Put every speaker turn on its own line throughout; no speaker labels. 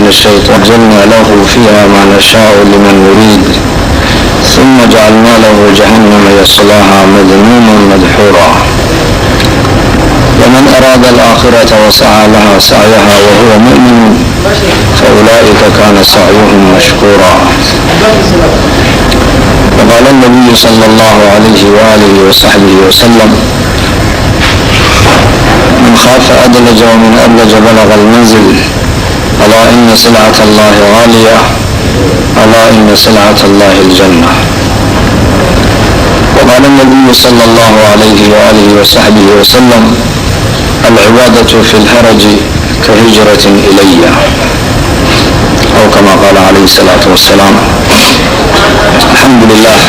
الشيطان جعلنا له فيها ما نشاء لمن نريد ثم جعلنا له جهنم يصلاها مذموما مدحورا. ومن أراد الآخرة وسعى لها سعيها وهو مؤمن فأولئك كان سعيهم مشكورا. وقال النبي صلى الله عليه وآله وصحبه وسلم: من خاف أدلج ومن أدلج بلغ المنزل. ألا إن سلعة الله غالية، ألا إن سلعة الله الجنة. وقال النبي صلى الله عليه وآله وصحبه وسلم: العبادة في الهرج كهجرة إلي، أو كما قال عليه الصلاة والسلام. الحمد لله.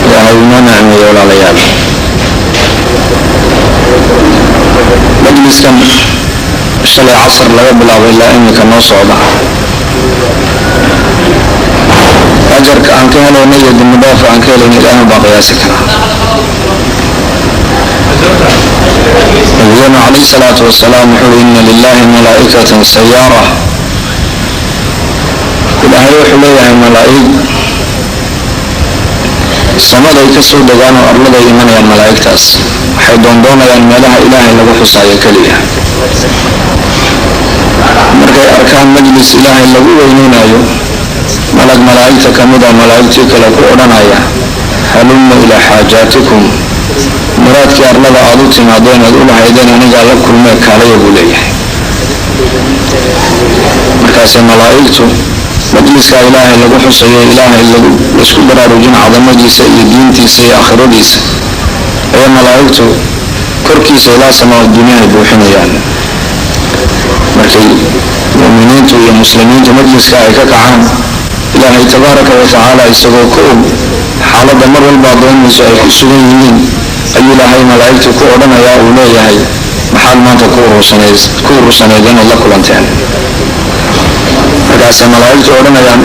Ilaahay inoo nicmeeyo walaalayaal. Majliskan shalay casar laga bilaabo ilaa iminka noo socda, ajarka aan ka helayna iyo dembi dhaafka aan ka helayna Ilaahay baa qiyaasi karaa. Nabigeennu calayhi salaatu wasalaam wuxuu uhi: "Ina lilahi malaa'ikatan sayaara." Ilaahay wuxuu leeyahay malaa'ig samaday ka soo degaan oo arladay imanayaan. Malaa'igtaas waxay doondoonayaan meelaha Ilaahay lagu xusaayo keliya. Markay arkaan majlis Ilaahay lagu weyneynayo, malag malaa'igta ka mid a malaa'igtii kale ku odhanaya: "Halumma ilaa xaajaatikum." Muraadkii arlada aad u timaadeen aad u lahaydeen anigaa la kulmee, kaalaya, buu leeyahay. Markaasay malaa'igtu majliska Ilaahay lagu xusayo, Ilaahay lagu laisku baraarujin cadamadiisa iyo diintiisa iyo aakhiradiisa, ayaa malaa'igtu korkiisa ilaa samaa dunyahay buuxinayaan. Markay mu'miniintu iyo muslimiintu majliska ay ka kacaan, Ilaahay tabaaraka wa tacaala isagoo ka og xaaladda mar walba addoomiisu ay ku sugan yihiin ayuu Ilaahay malaa'igtu ku odhanayaa, uu leeyahay: "Maxaad maanta ku urursaneydeen ood la kulanteen?" Markaasay malaa'igtu odhanayaan: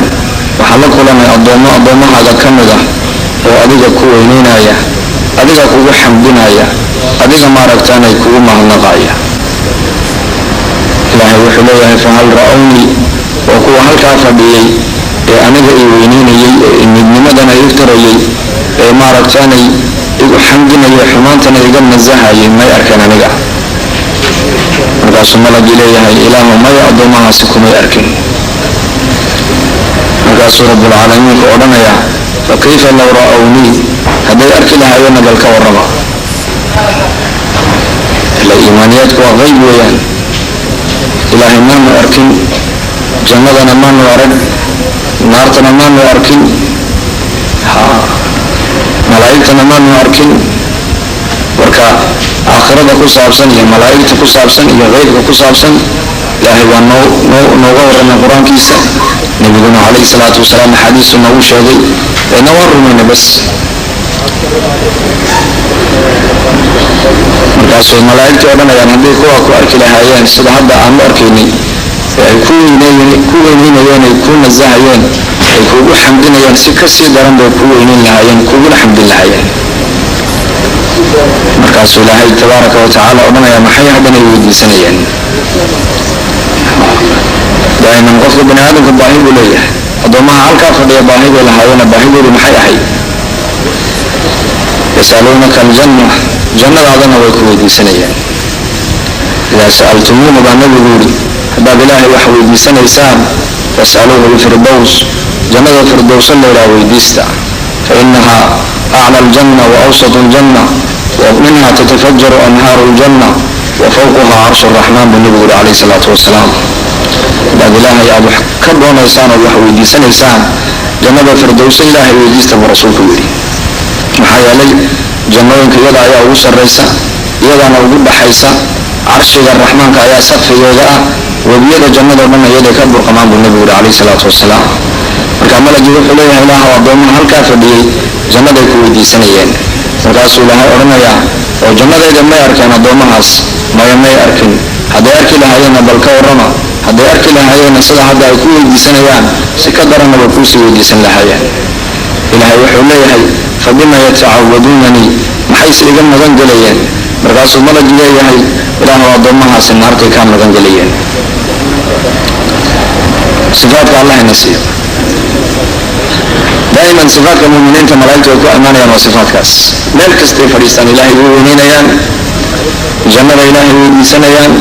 "Waxaan la kulanay addoommo addoommahaaga ka mid ah oo adiga ku weyneynaya, adiga kugu xamdinaya, adiga maaragtaanay kugu mahadnaqaya." Ilaahay wuxuu leeyahay: "Fahal ra'awnii?" Oo kuwa halkaa fadhiyey ee aniga i weyneynayey, ee midnimadana ii qirayey, ee maaragtaanay igu xamdinayay, xumaantana iga nasahayay, may arkeen aniga? Markaasuu malagii leeyahay: "Ilaahu, maya, addoommahaasi kumay arkin." Markaasuu Rabbulcaalamiinku odhanayaa: "Fa kayfa low ra'awnii?" Hadday arki lahaayeenna bal ka warrama. Ila iimaaniyaadku waa qayb weeyaan. Ilaahay maanu arkin, jannadana maanu arag, naartana maanu arkin, ha, malaa'igtana maanu arkin. Marka aakhirada ku saabsan iyo malaa'igta ku saabsan iyo qeybka ku saabsan Ilaahay waa noo noo nooga warramay Qur-aankiisa, Nebiguna calayhi salaatu wasalaam axaadiistu noogu sheegay, eedna waan rumayna bas. Markaasuu malaa'igtii odhanayaan: "Hadday kuwaa ku arki lahaayeen sida hadda aan u arkaynay ee ay ku weyneynayeen, ay ku nasahayeen, ay kugu xamdinayeen, si kasii daran bay ku weyneyn lahaayeen, kuguna xamdin lahaayeen." Markaasuu Ilaahay tabaaraka wa tacaala odhanaya: "Maxay haddana ay weydiisanayeen?" Daa'iman qofka bani aadamka baahi buu leeyahay. Addoommaha halkaa fadhiya baahi bay lahaayeen. Baahidoodu maxay ahayd? Yasaluunaka aljanna, jannadaadana way ku weydiisanayaan. "Idaa sa'altumuuhu," baa Nabigu yidhi, "haddaad Ilaahay wax weydiisanaysaan, fasaluuhu lfirdows, jannada firdowsa laydhaha weydiista, fa inaha acla aljanna wa awsatu aljanna wa minha tatafajaru anhaaru aljanna wa fawquha carshu raxmaan," buu Nabigu yidhi calayhi salaatu wasalaam. Haddaad Ilaahay aad wax ka doonaysaan ood wax weydiisanaysaan, jannada firdowsa Ilaahay weydiista, buu Rasuulku yidhi. Maxaa yeelay jannooyinka iyada ayaa ugu sarraysa, iyadaana ugu dhaxaysa, carshiga Raxmaanka ayaa saqfigeeda ah, webiyada jannadoo dhan iyaday ka burqamaan, buu Nebigu yidhi calayhi salaatu wasalaam. Marka malagii wuxuu leeyahay: "Ilaahaw, addoomaha halkaa fadhiyey jannaday ku weydiisanayeen." Markaasuu Ilaahay odhanayaa: "Oo jannadayda may arkeen addoommahaas?" "Maya, may arkin." "Hadday arki lahaayeenna bal ka warrama. Hadday arki lahaayeenna sida hadda ay ku weydiisanayaan si ka daranna way kuusii weydiisan lahaayeen." Ilaahay wuxuu leeyahay: "Fa bima yatacawaduunanii? Maxayse iga magan gelayeen?" Markaasuu malagi leeyahay: "Ilaahu, addoommahaasi naartay kaa magan gelayeen." Sifaadka Allah ina siiyo. Daa'iman sifaadka muuminiinta malaa'igtu ay ku ammaanayaan waa sifaadkaas. Meel kastay fadhiistaan Ilaahay way weyneynayaan, jannada Ilaahay weydiisanayaan,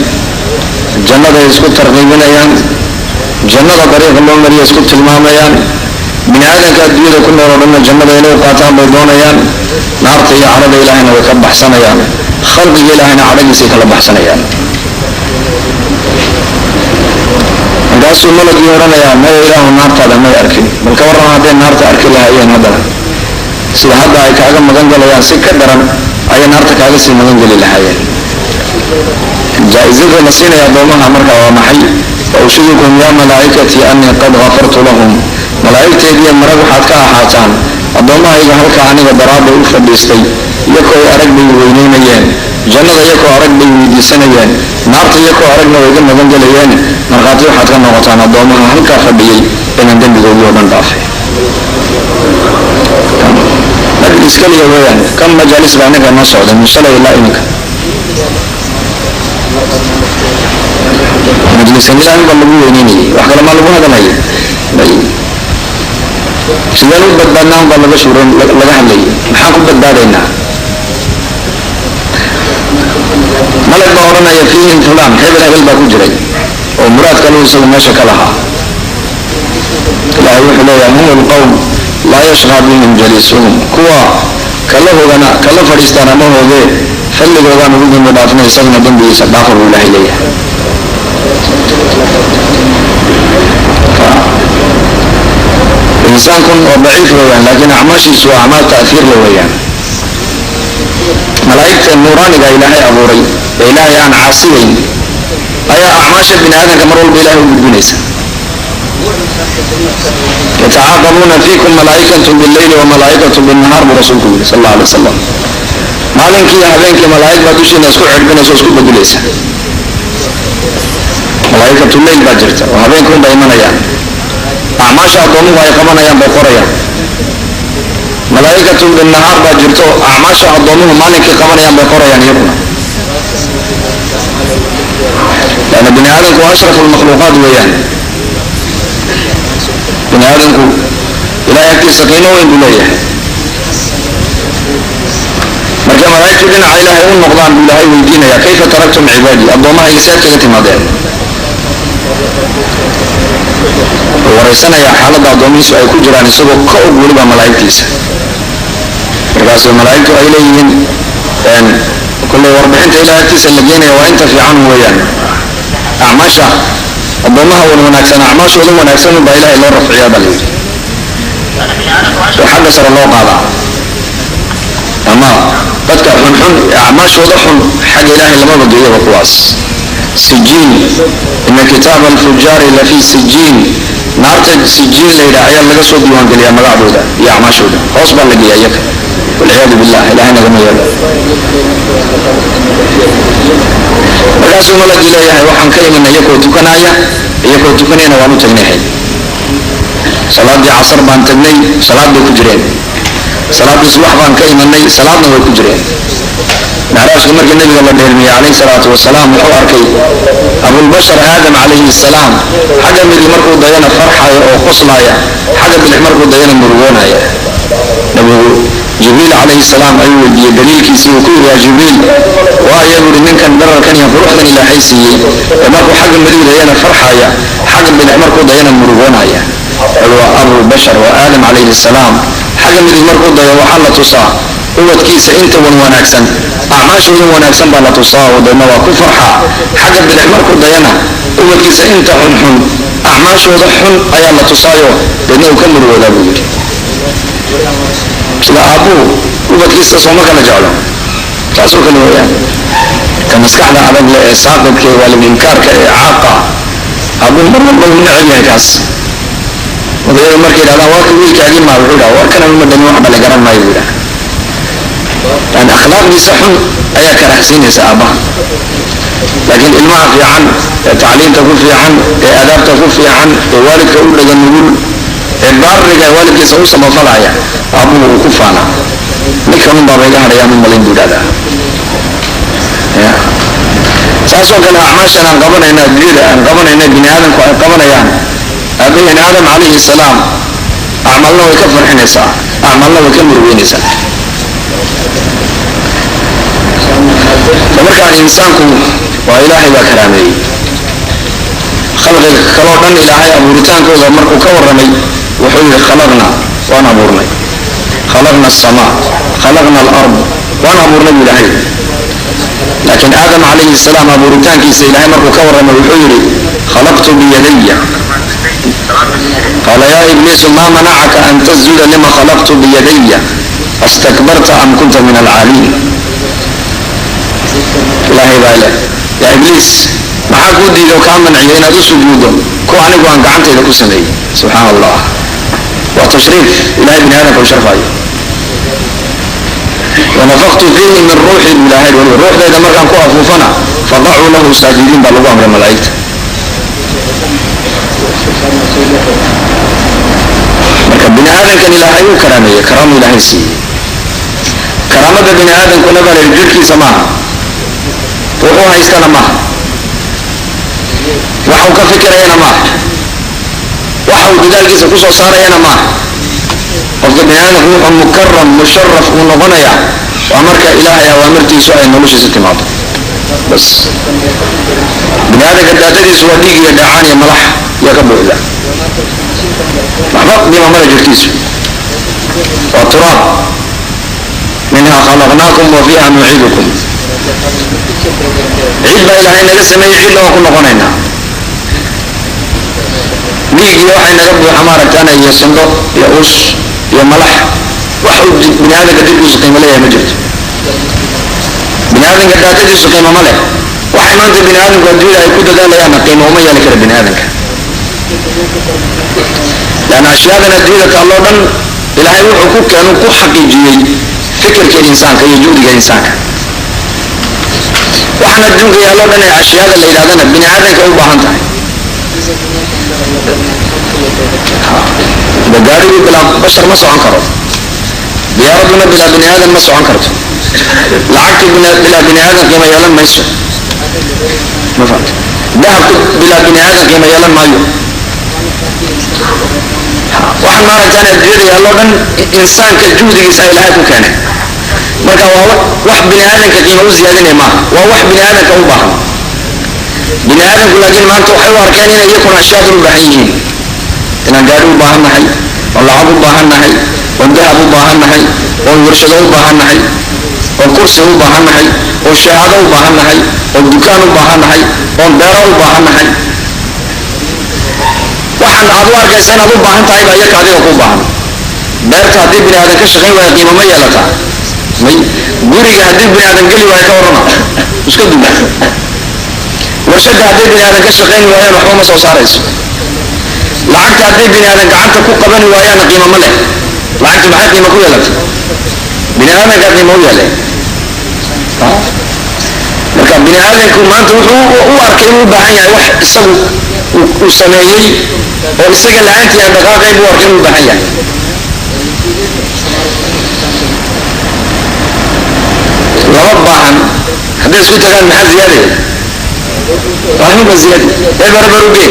jannaday isku tarqiibinayaan, jannada dariiqa loo mariya isku tilmaamayaan. Bini aadanka adduunyada ku nool oo dhanna jannada inay u qaataan bay doonayaan, naarta iyo cadhada Ilaahayna way ka baxsanayaan, khalqiga Ilaahayna cadhadiisay kala baxsanayaan. Markaasuu malagii odhanayaa, maya Ilaahu, naartaada may arkin. Bal ka warrama hadday naarta arki lahaayeen, haddana sida hadda ay kaaga magan galayaan si ka daran ayay naarta kaaga sii magan geli lahaayeen. Jaa-isada la siinaya addoomaha marka waa maxay? Wa ushhidukum yaa malaa'ikatii annii qad ghafartu lahum. Malaa'igtaydiiya marag waxaad ka ahaataan addoommahayga halka aniga daraadday u fadhiistay, iyakoo arag bay weyneynayeen, jannada iyakoo arag bay weydiisanayeen, naarta iyakoo aragna way ga magan gelayeen. Markhaati waxaad ka noqotaan addoomaha halkaa fadhiyey inaan dembigoodii oo dhan dhaafay. Majlis keliya weeyaan. Kan majaalis baa inanka noo socday min shalay ilaa iminka. Majliskan Ilaahay baa lagu weyneynayay, wax kale maa lagu hadalhayay? Sideen u badbaadnaa un baa laga shuuren laga hadlayay. Maxaan ku badbaadaynaa? Malag baa odhanaya fiihim fulaan, hebel hebel baa ku jiray oo muraad kalu isagu meesha ka lahaa. Ilaahay wuxuu leeyahay hum alqowm laa yashqaa bihim jaliisuhum, kuwa kala hogana kala fadhiistaan ama hoogee, fadligoogaan ugu dembi dhaafnay, isagana dembigiisa dhaafa buu Ilaahay leeyahay. Insaankun oo daciif weeyaan, laakiin acmaashiisu waa acmaal ta'hiir la weeyaan. Malaa'igta nuuraaniga Ilaahay abuuray ee Ilaahay aan caasiyayn ayaa acmaasha bini aadamka mar walba Ilahay u gudbinaysa. Yatacaaqabuuna fiikum malaa'ikatu bileyli wa malaa'ikatu binnahaar buu rasuulku yidhi sal alla alay wasalam. Maalinkii iyo habeenkii malaa'ig baa dushiina isku cirhbinaysa oo isku bedelaysa. Malaa'ikatu leyl baa jirta oo habeenkuun bay imanayaan, acmaasha addoomuhu ay qabanayaan bay qorayaan. Malaa'ikatu binnahaar baa jirto, acmaasha addoomuhu maalinkii qabanayaan bay qorayaan iyaguna. Lanna bini aadamku waa ashrafu lmakhluuqaat weeyaan. Bini aadamku Ilahay agtiisa qiimo weyn buu leeyahay. Markay malaa'igtu dhinaca Ilaahay u noqdaan buu Ilaahay weydiinaya, kayfa taraktum cibaadii, addoommahayga sead kaga timaadeen? Wuxuu waraysanayaa xaaladda addoomihiisu ay ku jiraan isagoo ka og weliba malaa'igtiisa. Markaasuu malaa'igtu ay leeyihiin kulley warbixinta Ilahay agtiisa la geenaya waa inta fiican weeyaan. Acmaasha addoommaha wan wanaagsan, acmaashooda wanaagsan baa Ilahay loo rafciyaa baa la yidhi, oo xagga sare loo qaadaa. Ama dadka xunxun acmaashooda xun xagga Ilaahay lamaba geeyaba kuwaas. Sijiin, ina kitaaba alfujaari lafii sijiin, naarta sijiin la yidhaah ayaa laga soo diiwaangeliyaa magacdooda iyo acmaashooda, hoos baa la geeyaa iyaka, walciyaadu billah, Ilahay nagama yeelo. Markaasuu malagii leeyahay waxaan ka imanay iyakoo tukanaya, iyakoo tukanayana waan u tagnay. Salaadii casar baan tagnay, salaad bay ku jireen. Salaaddii subax baan ka imanay, salaadna way ku jireen. Micraajka markii nabiga la dheelmiyey calayhi salaatu wasalaam, wuxuu arkay Abulbashar Aadam calayhi salaam, xagga midig markuu dayana farxaya oo qoslaaya, xagga bidix markuu dayana murugoonaya. Nabigu Jibriil calayhi salaam ayuu weydiiyey daliilkiisii. Uu ku yidhi, yaa Jibriil, waa iya buuhi ninkan dhararkan iyo quruxdan Ilaahay siiyey ee markuu xagga midig dayana farxaya, xagga bidix markuu dayana murugoonaya? Waa Abulbashar, waa Aadam calayhi salaam. Xagga midig markuu dayo waxaa la tusaa ubadkiisa inta wan wanaagsan, acmaashooda wanaagsan baa la tusaa oo deedna waa ku farxaa. Xagga bidix markuu dayana ubadkiisa inta xunxun, acmaashooda xun ayaa la tusaayo, deedna uu ka murugoodaa buu yidhi. Sida aabbuhu ubadkiisa sooma kala jeclo, saasoo kale weeyaan. Ka maskaxda adag leh ee saaqidka ee waalid inkaarka ee caaqa, aabbuhu mar walba wuu neceb yahay kaas. Odayadu markay yidhahdaan waa ka wiilkaagii maa, wuxuu yidhaha war kana uma dhamin, wax dhale garan maayo buu yidhaha. Yani akhlaaqdiisa xun ayaa karahsiinaysa aabbaha. Laakiin ilmaha fiican ee tacliinta ku fiican ee adaabta ku fiican ee waalidka u dhaga nugul ee baariga ee waalidkiisa u samafalaya, aabbuhu uu ku faanaa. Ninkan un baaba iga hadhayaan u malayn buu yidhahdaa. Ya Saasoo kale acmaashan aan qabanayna, adduunyada aan qabanayna, bini aadamku ay qabanayaan, aabaheen Aadam calayhi salaam acmalna way ka farxinaysaa, acmalna way ka murugeynaysaa. Markaa insaanku waa Ilaahay baa karaameeyey. Khalqiga kaloo dhan Ilaahay abuuritaankooda markuu ka warramay wuxuu yihi khalaqna, waan abuurnay, khalaqna asamaa, khalaqna alard, waan abuurnay buu Ilaahay. Laakiin Aadam calayhi salaam abuuritaankiisa Ilaahay markuu ka warramay wuxuu yidhi khalaqtu biyadaya. Qaala yaa Ibliisu maa manacaka an tasjuda lima khalaqtu biyadaya, astakbarta am kunta min alcaaliin? Ilaahay baa leh, yaa Ibliis, maxaa kuu diido, kaa manciyo inaad u sujuuddo kuwa anigu aan gacantayda ku sameeyey? Subxaan Allah, waa tashriif Ilahay bini aadamka u sharfayo. Wanafaktu fiihi min ruuxi bu Ilahay, weliba ruuxdayda markaan ku afuufana, faqacuu lahu saajidiin baa lagu amray malaa'igta. Marka bini aadamkan Ilaahay uu karaameeyey, karaamu Ilaahay siiyey. Karaamada bini aadamkuna baa layihi jirhkiisa maaha, wuxuu haystana maaha, waxa uu ka fikirayana maaha, waxa uu dadaalkiisa kusoo saarayana maaha. Qofka bini aadamku wuxuu mukaram musharaf uu noqonayaa waa marka Ilaahay awaamirtiisu ay noloshiisa timaado. Bas, bini aadamka daatadiisu waa dhiig iyo dheecaan iyo malax iyo ka buuxda, waxba qiima male jirkiisu, waa turaab. Minha khalaqnaakum wa fiiha nuciidukum. Ciid baa Ilaahay naga sameeyey, ciidna waan ku noqonaynaa. Dhiig iyo waxay naga buuxa maaragtaana iyo sindho iyo us iyo malax. Wax uu bini aadamka jirkiisu qiimo leeyahay ma jirto. Bini aadamka daatadiisu qiimo ma leh. Waxay maanta bini aadamku adduunyada ay ku dadaalayaanna qiimo uma yeeli kara bini aadamka, leanna ashyaadan adduunyada taalloo dhan Ilaahay wuxuu ku keenu ku xaqiijiyey fikirka insaanka iyo juhdiga insaanka. Waxaan adduunka yaalloo dhan ee ashyaada la yidhahdana bini aadamka u baahan tahay. De gaarigu bilaa bashar ma socon karo, diyaaraduna bilaa bini aadam ma socon karto, lacagtu bilaa bini aadam qiimo yeelan mayso, ma fahamta? Dahabku bilaa bini aadam qiimo yeelan maayo. Waxaan maaragtaan adduunyada yaalloo dhan insaanka juhdigiisa Ilaahay ku keenay. Marka waa wax bini aadamka qiimo u ziyaadinaya maaha, waa wax bini aadamka u baahan bini aadamku. Laakiin maanta waxay u arkeen inay iyakuna ashyaadan u baahan yihiin, inaan gaari u baahan nahay, oon lacag u baahan nahay, oon dahab u baahan nahay, oon warshado u baahan nahay, oon kursi u baahan nahay, oon shahaado u baahan nahay, oon dukaan u baahan nahay, oon beero u baahan nahay. Waxaan aad u arkaysa inaad u baahan tahay baa iyaka adiga ku baahan. Beerta haddii bini aadan ka shaqayn waayo qiimo ma yeelataa? May. Guriga haddii bini aadan geli waayo ka warrama? Iska duma. Warshadda haddii bini aadan ka shaqayn waayaan waxba ma soo saarayso. Lacagta haddii bini aadan gacanta ku qabani waayaanna qiimo ma leh. Lacagtu maxay qiimo ku yeelatay? Bini aadankaa qiimo u yeelay. Marka bini aadamku maanta wuxuu u arkay inuu u baahan yahay wax isagu uu sameeyey oo isaga la-aantii aan dhaqaaqayn buu arkay inuu u baahan yahay. Laba baahan hadday isku tagaan maxaa ziyaadaya? Waxba ma ziyaadi, eber eber ugee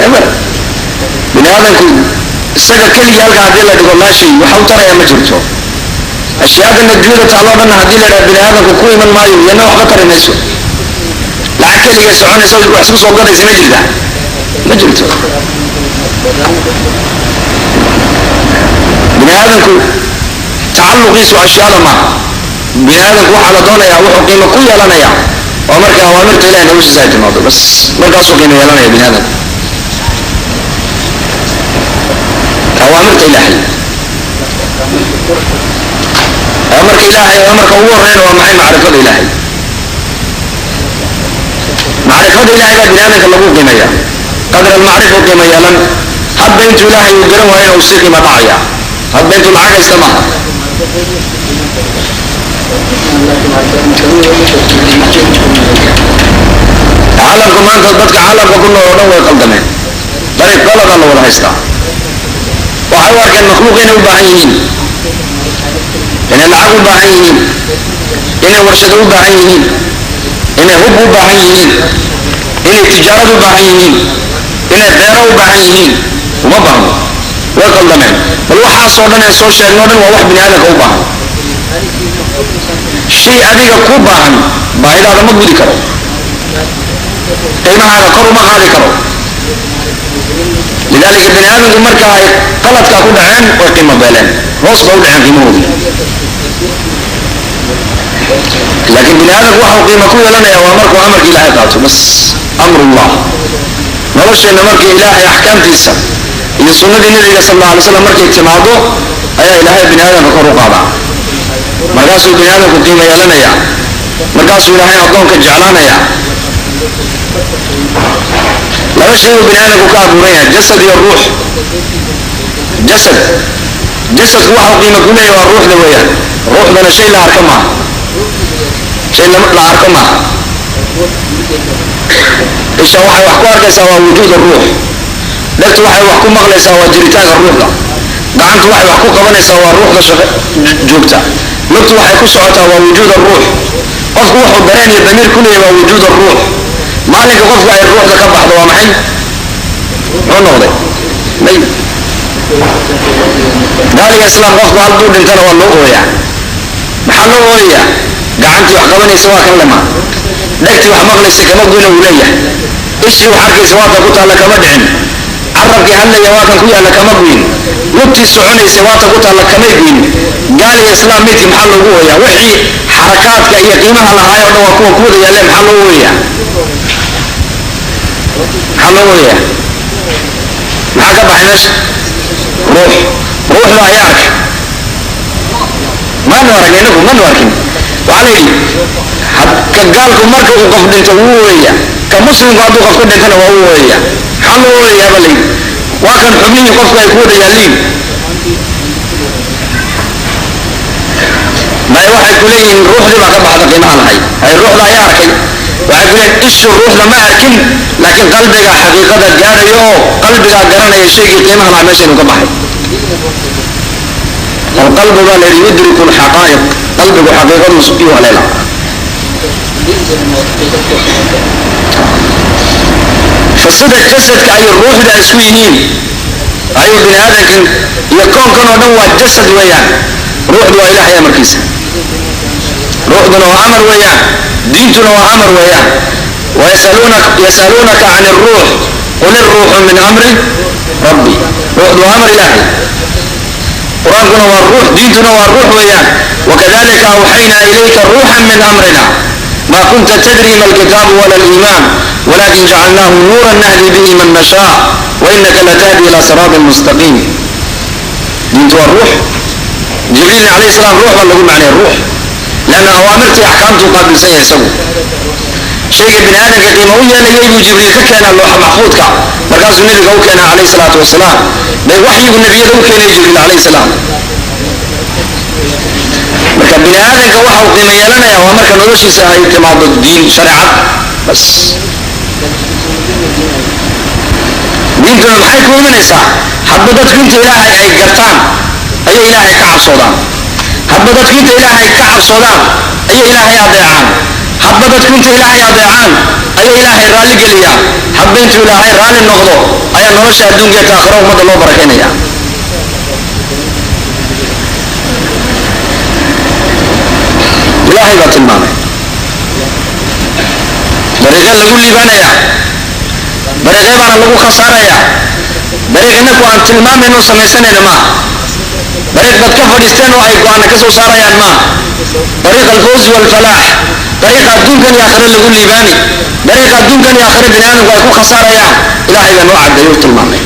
eber. Bini aadamku isaga keligii halka haddii la dhigo laa shay, waxa u taraya ma jirto. Ashyaadan adduunyada taalloo dhanna haddii la idhaha bini aadamku ku iman maayo, iyana waxba tari mayso. Lacag keliga soconaysa wax isku soo gadaysa ma jirta? Ma jirto. Bini aadamku tacalluqiisu ashyaada maaha. Bini aadamku waxaa la doonayaa wuxuu qiimo ku yeelanayaa waa marka awaamirta Ilahay noloshiisa ay timaado, bas, markaasuu qiimo yeelanaya bini aadamku. Awaamirta Ilaahay, amarka Ilaahay, amarka ugu horeyna waa maxay? Macrifada Ilaahay. Macrifada Ilahay baa bini aadamka lagu qiimeeya. Qadra almacrifa u qiimo yeelan. Hadba intuu Ilaahay uu garan waayana uu sii qiimo dhacaya, hadba intuu lacag haysta maaha. Caalamku maanta, dadka caalamka ku nool oo dhan way qaldameen, dariiq qaladaa la wada haystaa. Waxay u arkeen makhluuq inay u baahan yihiin, inay lacag u baahan yihiin, inay warshado u baahan yihiin, Inay hub u baahan yihiin, inay tijaarad u baahan yihiin, inay beero u baahan yihiin, uma baahno. Way qaldameen. Bal waxaasoo dhan ee soo sheegno dhan waa wax bini aadamka u baahan. Shay adiga ku baahan baahidaada ma gudi karo, qiimahaaga kor uma qaadi karo. Lidaalika bini aadamku marka ay qaladkaa ku dhaceen, way qiimo beeleen, hoos ba u dhaceen qiimahoodii. Laakiin bini aadamku waxa uu qiimo ku yeelanaya waa markuu amarka Ilaahay qaato, bas. Amrullah nolosheenna markii Ilaahay axkaamtiisa iyo sunnadii Nabiga sal alla alay slam markay timaado ayaa Ilaahay bini aadamka kor u qaadaa. Markaasuu bini aadamku qiimo yeelanaya, markaasuu Ilaahay addoonka jeclaanaya. Laba shay uu bini aadamku ka abuuran yahay, jasad iyo ruux. Jasad, jasadku waxau qiimo ku leeyahy waa ruuxda weeyaan. Ruuxdana shay la arko maaha, shay la arko maaha. Isha waxay wax ku arkaysaa waa wujuud ruux, dhegtu waxay wax ku maqlaysaa waa jiritaanka ruuxda, gacantu waxay wax ku qabanaysaa waa ruuxda shaqo joogta, lugtu waxay ku socotaa waa wujuud ruux. Qofku wuxuu dareen iyo damiir ku leeyahy waa wujuud ruux. Maalinka qofku ay ruuxda ka baxdo, waa maxay? Muxuu noqday? May gaaliga islaam qofku hadduu dhintana waa loo ooyaa. Maxaa loo ooyayaa? Gacantii wax qabanaysa waa kan lema, dhegtii wax maqlaysa kama goyna uu leeyahay, ishii wax arkaysa waatan ku taalla kama dhicin, carabkii hadlaya waa kan ku yaalla kama goyn, lugtii soconaysa waatan ku taalla kamay goyn. Gaaliga islaam meydkii maxaa loogu ooyaa? Wixii xarakaadka iyo qiimaha lahaay oo dhan waa kuwa kuwada yaalle. Maxaa loo ooyayaa? Maxaa loo ooyayaa? Maxaa ka baxay meesha? Ruux. Ruuxda ayaa arkay. Maanu arag inagu, manu arkin. Waxaa la yidhi ka gaalku marka uu qof dhinto wuu ooyaya, ka muslimku hadduu qof ka dhintana waa u ooyaya. Maxaa loo ooyayaa baa la yidhi? Waa kan xubnihii qofku ay ku wada yaalliin. May, waxay ku leeyihiin ruuxdii baa ka baxda qiimaha lahay. Hay, ruuxda ayaa arkay. Waxay ku leeyihin ishu ruuxda ma arkin, laakiin qalbiga xaqiiqada gaadhayo oo qalbigaa garanaya shaygii qiimaha lahaa meesha inuu ka baxay. Alqalbu baa la yidhi yudriku alxaqaa'iq, qalbigu xaqiiqadu iyuu haleelaa. Fa sida jasadka ay ruuxda isku yihiin ayuu bini aadamkan iyo koonkan oo dhan waa jasad weeyaan, ruuxdu waa Ilahay amarkiisa. Ruuxduna waa amar weeyaan, diintuna waa amar weeyaan. Yasaluunaka can iruux, qul iruuxu min amri rabbi. Ruuxdu waa amar Ilahay, Qur-aankuna waa ruux, diintuna waa ruux weeyaan. Wakadalika awxaynaa ilayka ruuxan min amrina, ma kunta tadri ma alkitaabu wala aliimaan, walakin jacalnaahu nuuran nahdi bihi man nashaa, wainaka latahdi ila siraatin mustaqiim. Diintu waa ruux. Jibriilna calayhi salaam ruux baa lagu macnaya, ruux leanna awaamirtii axkaamtuu qaabilsan yahay isagu. Shayga bini aadamka qiimo u yeelayay buu Jibriil ka keenaa looxa maxfuudka, markaasuu Nebiga u keenaa calayhi salaatu wasalaam. Bay waxyigu nebiyada u keenaya Jibriil calayhi salaam. Marka bini aadamka waxa uu qiimo yeelanaya waa marka noloshiisa ay timaado diin, shareecad, bas. Diintuna maxay ku imanaysaa? Hadba dadku inta Ilaahay ay gartaan ayay Ilaahay ka cabsoodaan, hadba dadku inta Ilaahay ka cabsoodaan ayay Ilaahay adeecaan, hadba dadku inta Ilaahay adeecaan ayay Ilaahay raalli geliyaa, hadba intuu Ilaahay raalli noqdo ayaa nolosha adduunka iyo taakhiro ummadda loo barakaynaya. Ilaahay baa tilmaamay dariiqee lagu liibaanayaa, dariiqee baana lagu khasaarayaa. Dariiq inaku aan tilmaamayno samaysanayna maaha, dariiq dad ka fadhiisteen oo ay go-aana ka soo saarayaan maaha. Dariiq alfawzi walfalaax, dariiqa adduunkan iyo aakhiro lagu liibaani, dariiqa adduunkan iyo aakhiro bini aadamku ay ku khasaarayaan, Ilaahay baa noo caddeeyo u tilmaamay.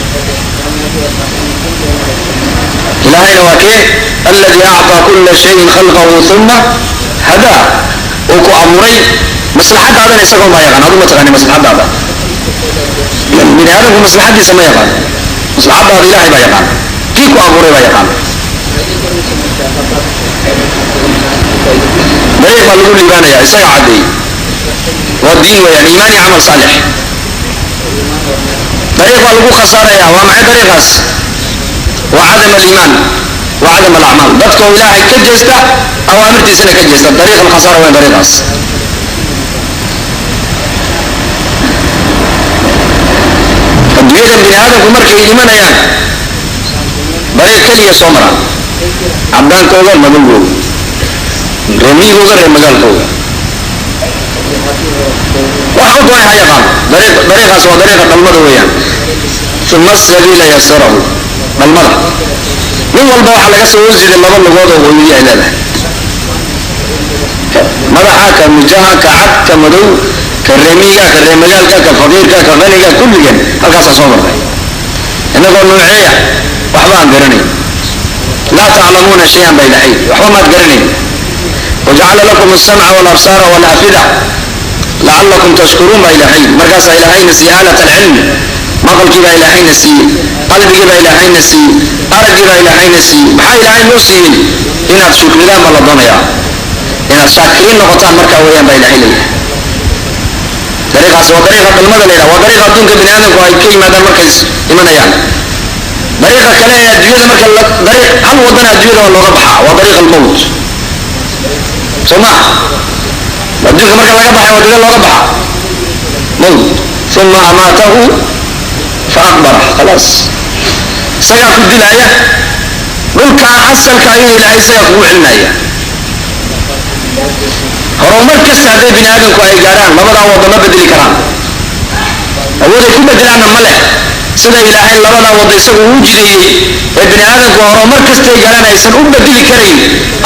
Ilaahayna waa kee? Alladii acطaa kula shayin khalqahu uma hadaa. Uu ku abuuray maslaxadaadana isagoo maa yaqaan. Adu ma taqaani maslaxadaada. Bini aadamku maslaxadiisa ma yaqaan, maslaxadaada Ilahay baa yaqaan, kii ku abuuray baa yaqaan. Dariiq baa lagu liibaanaya, isaga caddeeyey, waa diin weeyaan, iimaan iyo camal saalix. Dariiq baa lagu khasaaraya, waa maxay dariiqaas? Waa cadam aliimaan wa cadam alacmaal, dadka oo Ilaahay ka jeesta, awaamirtiisana ka jeesta. Dariiq alkhasaara weyan dariiqaas. Adduunyadan bini aadamku markay imanayaan dariiq keliya soo maraan, cadaankooga, madowgooga, reemiyigooga, reer magaalkooga, waxa u doonay ha yaqaano. Dariiqaas waa dariiqa dhalmada weeyaan. Uma asabiila yasarahu, dhalmada nin walba waxaa laga soo hosjiday laba lugood oo hooyadii ay leedahay, madaxa ka mijaha, ka cad, ka madow, ka reemiga, ka reemagaalka, ka faqiirka, ka qaniga, kulligeen halkaasaa soo marnay inagoo nuuceeya waxba aan garanayn. Laa taclamuuna shay-an baa ilahay, waxba maad garanayn. Wajacala lakum alsamca walabsaara walafida lacalakum tashkuruun baa ilahay. Markaasaa ilaahayna siiyey aalat alcilmi, maqalkii baa ilaahayna siiyey, qalbigii baa ilaahayna siiyey, araggii baa ilaahayna siiyey. Maxaa ilaahay noo siiyey? Inaad shukridaan baa la doonayaa, inaad shaakiriin noqotaan markaa weeyaan baa ilahay leeyahay. Dariiqaas waa dariiqa dhalmada la yidhaha, waa dariiqa adduunka bini aadamku ay ka yimaadaan markay imanayaan. Dariiqa kale ee adduunyada marka dariiq hal wadana adduunyada waa looga baxaa, waa dariiq almowt. Soo ma adduunka marka laga baxay wadada looga baxaa mowt. Uma amaatahu fa aqbarah, khalaas, isagaa ku dilaya dhulkaa asalka ayuu ilaahay isagaa kugu celinaya. Horumar kasta hadday bini aadamku ay gaadhaan, labadaa waddo ma bedeli karaan, awooday ku bedelaanna ma leh. Sida ilaahay labadaa waddo isagu uu jideeyey ee bini aadamku horumar kastay gaadhaan aysan u bedeli karayn,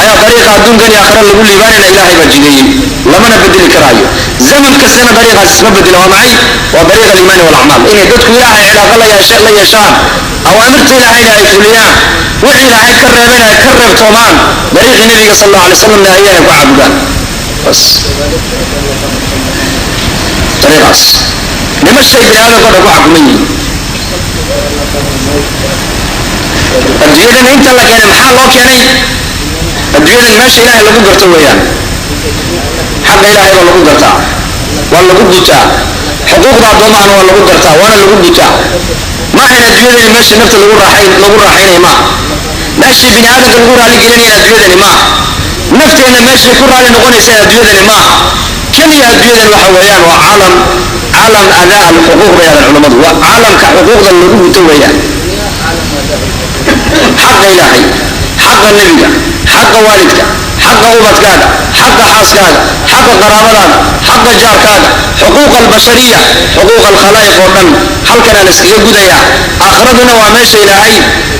ayaa dariiqa adduunkan iyo aakhira lagu liibaanayna ilaahay baa jideeyey, lamana bedeli karaayo. Zaman kastana dariiqaas isma bedela. Waa maxay? Waa dariiqa aliimaani walacmaal, inay dadku ilaahay cilaaqa la yeeshaan, awaamirta ilaahayna ay fuliyaan, wixii ilaahay ka reebeen ay ka reebtoomaan, dariiqii nabiga sal allahu alay wasalamna ayana ku caabudaan. Bas dariiqaas dhimashay bini aadamka o dhan ku xakuman yihiin. Adduunyadan inta la keenay maxaa loo keenay? Adduunyadan meesha ilaahay lagu garto weeyaan. Xaqa ilaahay baa lagu gartaa, waa lagu gutaa. Xuquuqda addoomahana waa lagu gartaa, waana lagu gutaa. Ma ahayn adduunyadani meesha nafta lagu raaxaynaya, maaha meeshii bini aadamka lagu raali gelinaya adduunyadani, maaha nafteenna meeshay ku raali noqonaysa adduunyadani, maaha keliya. Adduunyadan waxa weeyaan waa caalam, caalam adaa alxuquuq bay yadaan culammadu, waa caalamka xuquuqda lagu guto weeyaan. Xaqa ilaahay, xaqa nebiga, xaqa waalidka, xaqa ubadkaaga, xaqa xaaskaaga, xaqa qaraabadaada, xaqa jaarkaaga, xuquuq albashariya, xuquuq alkhalaa'iq oo dhan halkanaa la iskaga gudayaa. Aakhiraduna waa meesha ilaahay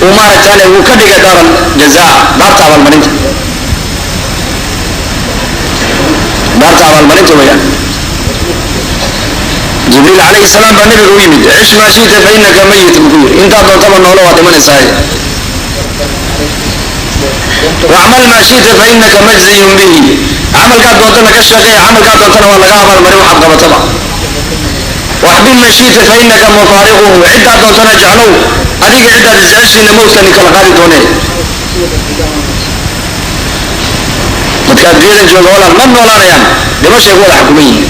uu maaragtaane uu ka dhigay daar aljazaa, daarta abaalmarinta, daarta abaalmarinta weeyaan. Jibriil calayhi salaam baa nabiga u yimid. Cish maa shita fa inaka mayit buu ku yidhi, intaad doontaba noolo, waad dhimanaysaa. Wacmal maa shita fa inaka majziyun bihi, camalkaad doontana ka shaqeeya, camalkaad doontana waa laga abaalmarin waxaad qabataba. Waxbib man shita fa inaka mufaariquhu, ciddaad doontana jeclow, adiga ciddaad isjeceshiina mowtkani kala qaadi doonee. Dadka adduunyadan jooga walaal ma noolaanayaan, dhimashay ku wada xukuman yihiin.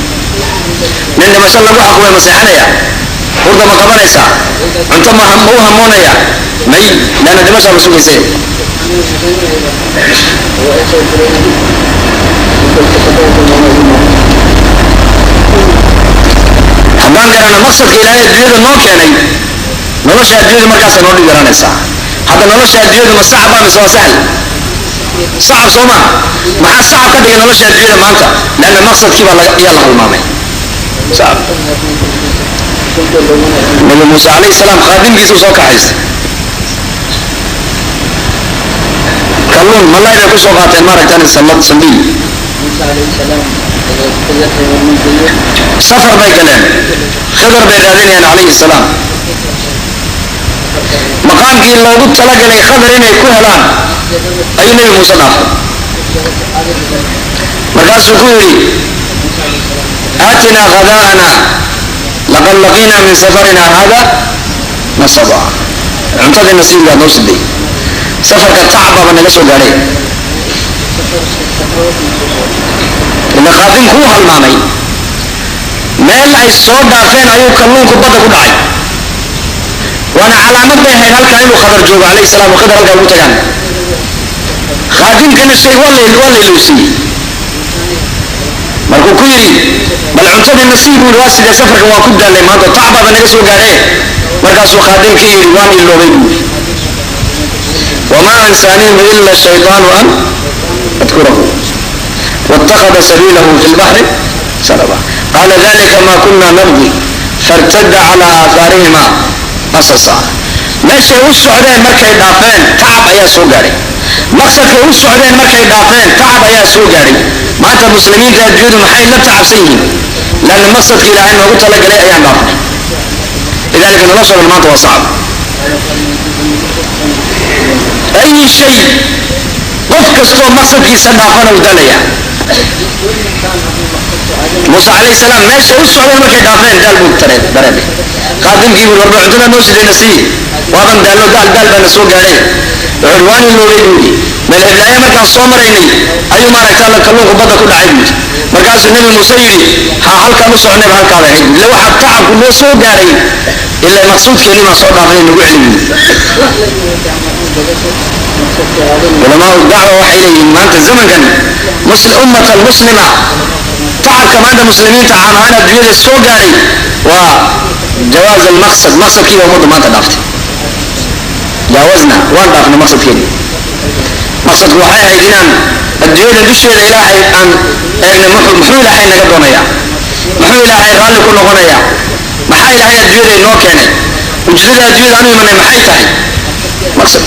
Nin dhimasho lagu xukumay ma seexanaya? Hurda ma qabanaysaa? Cunto ma u hamoonaya? May, leanna dhimashaa ma sugayse. Haddaan garana maqsadka ilaahay adduunyada noo keenay, nolosha adduunyada markaasa noo dhib yaranaysaa. Hadda nolosha adduunyadu ma sacab baa mise waa sahl? Sacab soo maa? Maxaa sacab ka dhigay nolosha adduunyada maanta? Leanna maqsadkii baa ayaa la halmaamay. Sacab Nabi Muuse calayhi salaam khaadimkiisuu soo kaxaystay, kalluun malay bay kusoo qaateen maaragtaan sallad sambiil. Safar bay galeen, Khidar bay raadinayaan calayhi salaam. Maqaamkii loogu talagalay Khadar inay ku helaan ayuu Nebi Muuse dhaafay. Markaasuu ku yidhi: aatinaa khadaa'ana laqad laqiinaa min safarina hada nasaba. Cuntadii nasiibkaad noo siday, safarka tacbaba naga soo gaadhay. Ila khaadimku u halmaamay. Meel ay soo dhaafeen ayuu kalluunku badda ku dhacay, waana calaamad bay ahayd halkaa inuu Khadar joogo calayhi salam oo Khadar halkaa ugu tagaan. Khaadimkana shay waa la ilowsiiyey. Markuu ku yidhi bal cuntadii nasiib buu waa sidee, safarka waan ku daalnay maanta, tacbaaba naga soo gaadhee. Markaasuu khaadimkii yidhi waan iloobay buu yidhi, wamaa ansaaniihu ila shaytaanu an adkurahu waاtakhada sabiilahu fi lbaxri saraba. Qaala dalika ma kuna nabgi fartada cala aahaarihima qasasa. Meeshay u socdeen markay dhaafeen tacab ayaa soo gaadhay, maqsadkay u socdeen markay dhaafeen tacab ayaa soo gaadhay. Maanta muslimiinta adduunyadu maxay la tacabsan yihiin? Lanna maqsadka Ilaahay noogu talagalay ayaan dhaafnay. Lidalika noloshoodan maanta waa sacab. Ay shay qof kastoo maqsadkiisa dhaafana uu daalaya. Muuse calayhi salaam meeshay u socdeen markay dhaafeen daal buu dareemay. Khaadimkii buu warba cuntada noo sidayna sii, waaban daallo, daal daal baana soo gaadhay. Wuxuu waan iloobay buu yidhi, meel heblaaye markaan soo maraynay ayuu maaragta alla kalluunku badda ku dhacay buu yidhi. Markaasuu Nebi Muuse yidhi ha halkaan u soconayba halkaaba ahayd, ille waxaa tacabku noo soo gaadhay ilaa maqsuudkeennii baan soo dhaafnay, nagu celi buu yidhi. Culamaau dacwa waxay leeyihiin maanta zamankan ummat almuslima tacabka maanta muslimiinta caam ahaan adduunyada soo gaadhay waa jawaaz almaqsad, maqsadkiiba ummaddu maanta dhaaftay. Jaawazna, waan dhaafnay maqsadkeedii. Maqsadku waxay ahayd inaan adduunyada dusheeda Ilaahay aan eegna, muxuu Ilaahay naga doonayaa, muxuu Ilaahay raalli ku noqonayaa, maxaa Ilaahay adduunyada inoo keenay, ujeedada adduunyada aanu imanay maxay tahay, maqsad.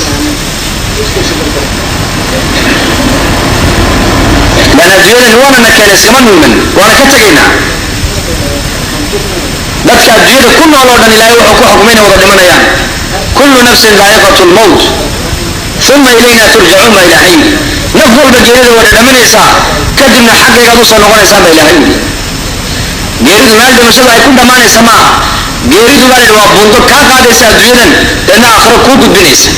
Lan adduunyadan waana na keenay, iskama nuuman, waana ka tegaynaa. Dadka adduunyada ku nool oo dhan Ilaahay wuxuu ku xukumay inay wada dhimanayaan. Kullu nafsin daa'iqatu lmowt uma ilayna turjacuun baa Ilaahay yidhi. Naf walba geerida waa dhadhaminaysaa, kadibna xaggaygaad usoo noqonaysaan baa Ilaahay yidhi. Geeridu meel dhimashadu ay ku dhammaanaysa maaha. Geeridu baa layidhi waa buundo kaa qaadaysa adduunyadan, deedna aakhiro kuu gudbinaysa.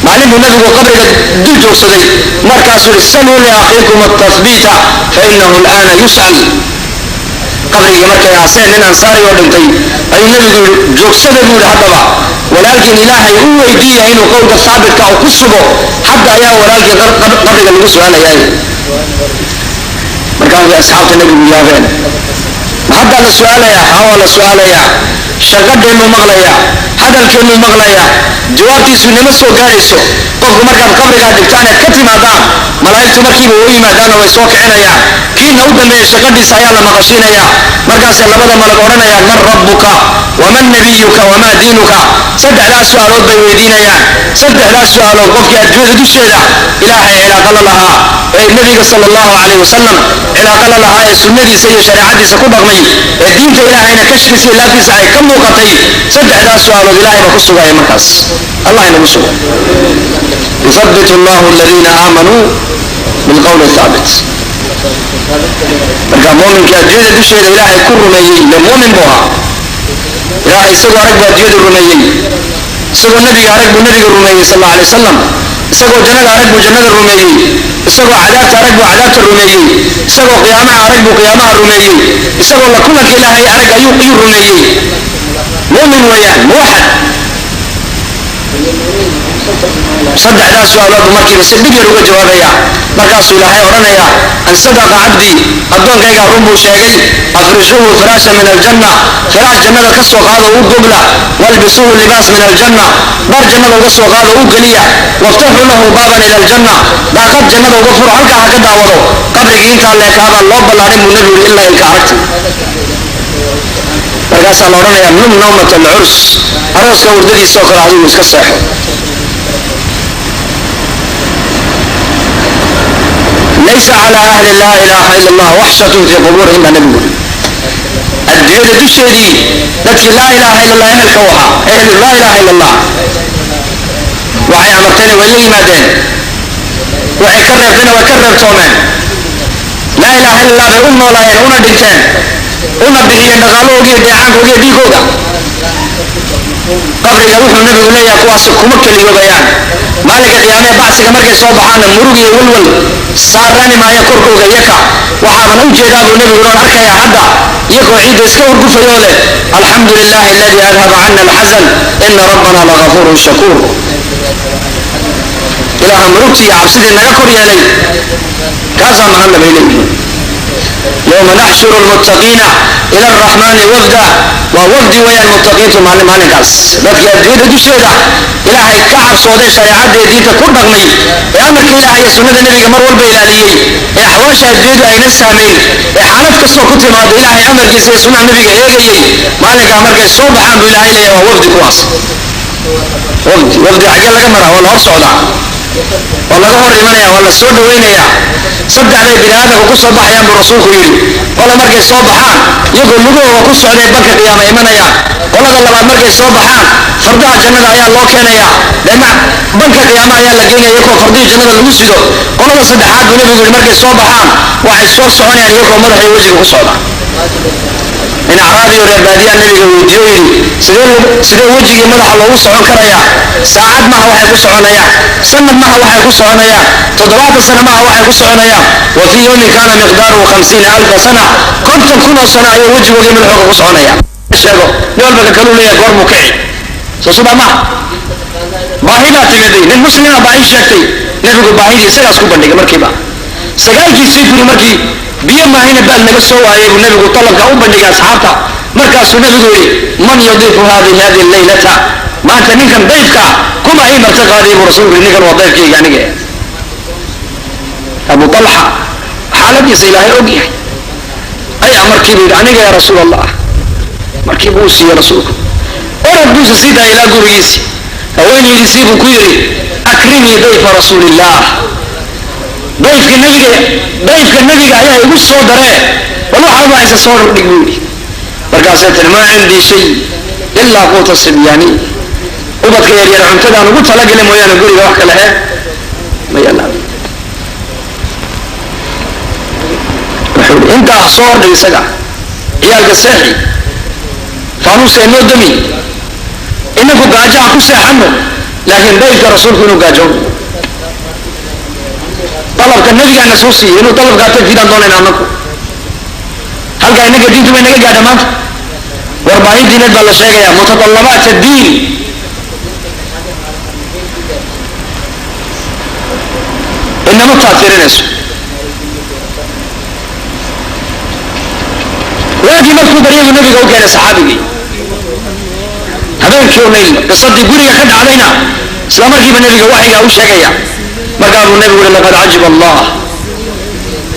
Maalin buu Nabigu qabriga dul joogsaday, markaasuu yihi saluu liakhiikum atathbiita fa inahu al'aana yus'al. Qabrigii markay aaseen nin ansaari oo dhintay ayuu Nabigu yidhi joogsada buu yidhi, haddaba walaalkiin Ilaahay u weydiiya inuu qowlka haabitka uu ku sugo, hadda ayaa walaalkii qabriga lagu su-aalayaay. Markaasay asxaabta Nabigu yaabeen, ma haddaa la su-aalayaa? Haa, waa la su-aalayaa. Shaqadheennuu maqlayaa, hadalkeennuu maqlayaa, jawaabtiisu nima soo gaadhayso. Qofku markaad qabrigaa dhigtaan eed ka timaadaan, malaa'igtu markiiba u yimaadaanoo way soo kicinayaan. Kiina u dambeeya shaqadhiisa ayaa la maqashiinayaa. Markaasay labada malag odhanayaan man rabbuka waman nabiyuka wamaa diinuka. Saddexdaas su-aalood bay weydiinayaan. Saddexdaas su-aalood qofkii adduunyada dusheeda Ilaahay cilaaqa la lahaa ee Nebiga sala allahu calayh wasalam cilaaqa la lahaa ee sunnadiisa iyo shareecadiisa ku dhaqmay ee diinta Ilaahayna kashkiisa iyo laabtiisa ay ka muuqatay, saddexdaas su-aalood Ilaahay baa ku sugaya. Markaas Allah inagu sugo. Yuthabbit allahu aladiina aamanuu bilqowli thaabit. Marka muuminka adduunyada dusheeda Ilaahay ku rumeeyey, ile muumin buu ahaa, Ilaahay isagoo arag buu adduunyada rumeeyey, isagoo Nebiga arag buu Nebiga rumeeyey sal alla alay wasalam, isagoo jannada arag buu jannada rumeeyey, isagoo cadaabta arag buu cadaabta rumeeyey, isagoo qiyaamaha arag buu qiyaamaha rumeeyey, isagoo la kulanka Ilaahay arag ayuu rumeeyey. Muumin weeyaan, muwaxad. Saddexdaas su-aalood buu markiiba si dhib yar uga jawaabaya. Markaasuu Ilaahay odhanaya an sadaqa cabdii, addoonkaygaa run buu sheegay. Afrishuuhu firaasha min aljanna, firaash jannada ka soo qaado u gogla, walbisuuhu libaas min aljanna, dhar jannada uga soo qaado u geliya, waftaxuu lahu baaban ila aljanna, daaqad jannada uga furo, halkaa ha ka daawado. Qabrigii intaa leekaabaa loo ballaadhin buu Nebigu yidhi ilaa ilka aragti. Markaasaa la odhanayaa num nawmat alcurs, arooska hurdadiisa oo kale adigu iska seexo. Laysa cala ahli laa ilaaha ila allah waxshatun fii qubuurihim baa Nebigu yidhi. Adduunyada dusheedii dadkii laa ilaaha ila allah ehelka u ahaa, ehlu laa ilaaha ila allah, waxay amartayna way la yimaadeen, waxay ka reebtayna way ka reebtoomeen, laa ilaaha illa allah bay u noolaayeen una dhinteen una bixiyeen dhaqaalahooga iyo dheecaankooga iyo dhiigooga. Qabriga wuxuu Nebigu leeyahay kuwaasi kuma keliyoobayaan. Maalinka qiyaamee bacsiga markay soo baxaanna murug iyo walwal saarani maayo korkooga iyaka. Waxaaban u jeedaa buu Nebigu oon arkayaa hadda iyakoo ciidda iska hurgufayoo leh alxamdu lilahi aladii adhaba cana alxasan ina rabbana lagafuurun shakuur. Ilaaha murugtii iyo cabsidii naga kor yeelay kaasaa mahadla bay leeyihiin. Yowma naxshuru lmuttaqiina ila araxmaani wafda, waa wafdi weeyaan muttaqiintu maalinkaas, dadkii adduunyada dusheeda Ilaahay ka cabsooday, shareecadda ee diinta ku dhaqmay, ee amarka Ilaahay iyo sunnada Nebiga mar walba ilaaliyey, ee axwaasha adduunyadu ayna saamayn, ee xaalad kastoo ku timaado Ilaahay amarkiisa iyo sunnaha Nebiga eegayey. Maalinkaa markay soo baxaan buu Ilaahay leeyahay waa wafdi kuwaas. Wafdi, wafdi xaggee laga maraa? Waa la hor socdaa, waa laga hor imanaya, waa la soo dhawaynayaa. Saddex bay bini aadamka ku soo baxayaan buu rasuulku yidhi. Qola markay soo baxaan iyagoo lugahooda ku socday banka qiyaama imanayaan. Qolada labaad markay soo baxaan fardaha jannada ayaa loo keenayaa, deedna banka qiyaama ayaa la geynaya iyagoo fardihii jannada lagu sido. Qolada saddexaad buu Nebigu yidhi markay soo baxaan waxay soo soconayaan iyagoo madaxa iyo wejiga ku socda. Nin acraabiyo reer baadiyaa Nebiga weydiiyo, yidhi: Sidee wejigii madaxa loogu socon karayaa? Saacad maha waxay ku soconayaan, sanad maha waxay ku soconayaan, 70 sano maha waxay ku soconayaan. Wa fii yowmin kaana miqdaaruhu 50,000 sana, 50,000 oo sano ayuu wejigoodii madaxooga ku soconaya. Sheego nin walba ka kaluu leeyahay goor muu kici soo sidaa maha. Baahi baa timiday, nin muslima baahi sheegtay. Nebigu baahidii isagaas ku bandhigay. Markiiba sagaalkiisii guri markii biyo maahina baal naga soo waayay buu Nebigu talabka u bandhigay asxaabta. Markaasuu Nebigu yidhi: Man yudiifu hadihi leylata? Maanta ninkan dayfka kuma ii marti qaaday? Buu rasuulku yidhi. Ninkan waa dayfkayga aniga. Abu Talxa xaaladiisa Ilaahay og yahay ayaa markiiba yidhi: Aniga, ya Rasuul Allah. Markiiba uu siiyey rasuulku, orod buusa sii daaya ilaa gurigiisi. Haweenaydiisii buu ku yidhi: Akrimii dayfa Rasuuliillah, dayfka Nebiga, dayfka Nebiga ayaa igu soo daree, bal waxaad haysa soo dhig, buu yidhi. Markaasay tiri: Maa cindii shay ilaa quuta sibyaani, ubadka yaryar cuntadaan ugu talagelin mooyaane guriga wax kale ma yaalaan. Wuxuu yidhi: Intaa soo hordhig, isaga ciyaalka seexi, faanuuska inoo dami, inaku gaajaha ku seexano, laakiin dayfka rasuulku inuu gaajo. Dalabka Nebigaana soo siiyey inuu dalabkaa tanfiidaan doonayna anaku. Halkaa inaga diintu bay naga gaadha maanta. Warbaahin diineed baa la sheegaya, mutadallabaat addiin inama taatirinayso. Waagii markuu baryagu Nabiga u keenay saxaabigii habeenkii u nayl qisadii guriga ka dhacdayna, isla markiiba Nebiga waxyigaa u sheegaya. Markaa buu Nebigu uri: Laqad cajiba Allah,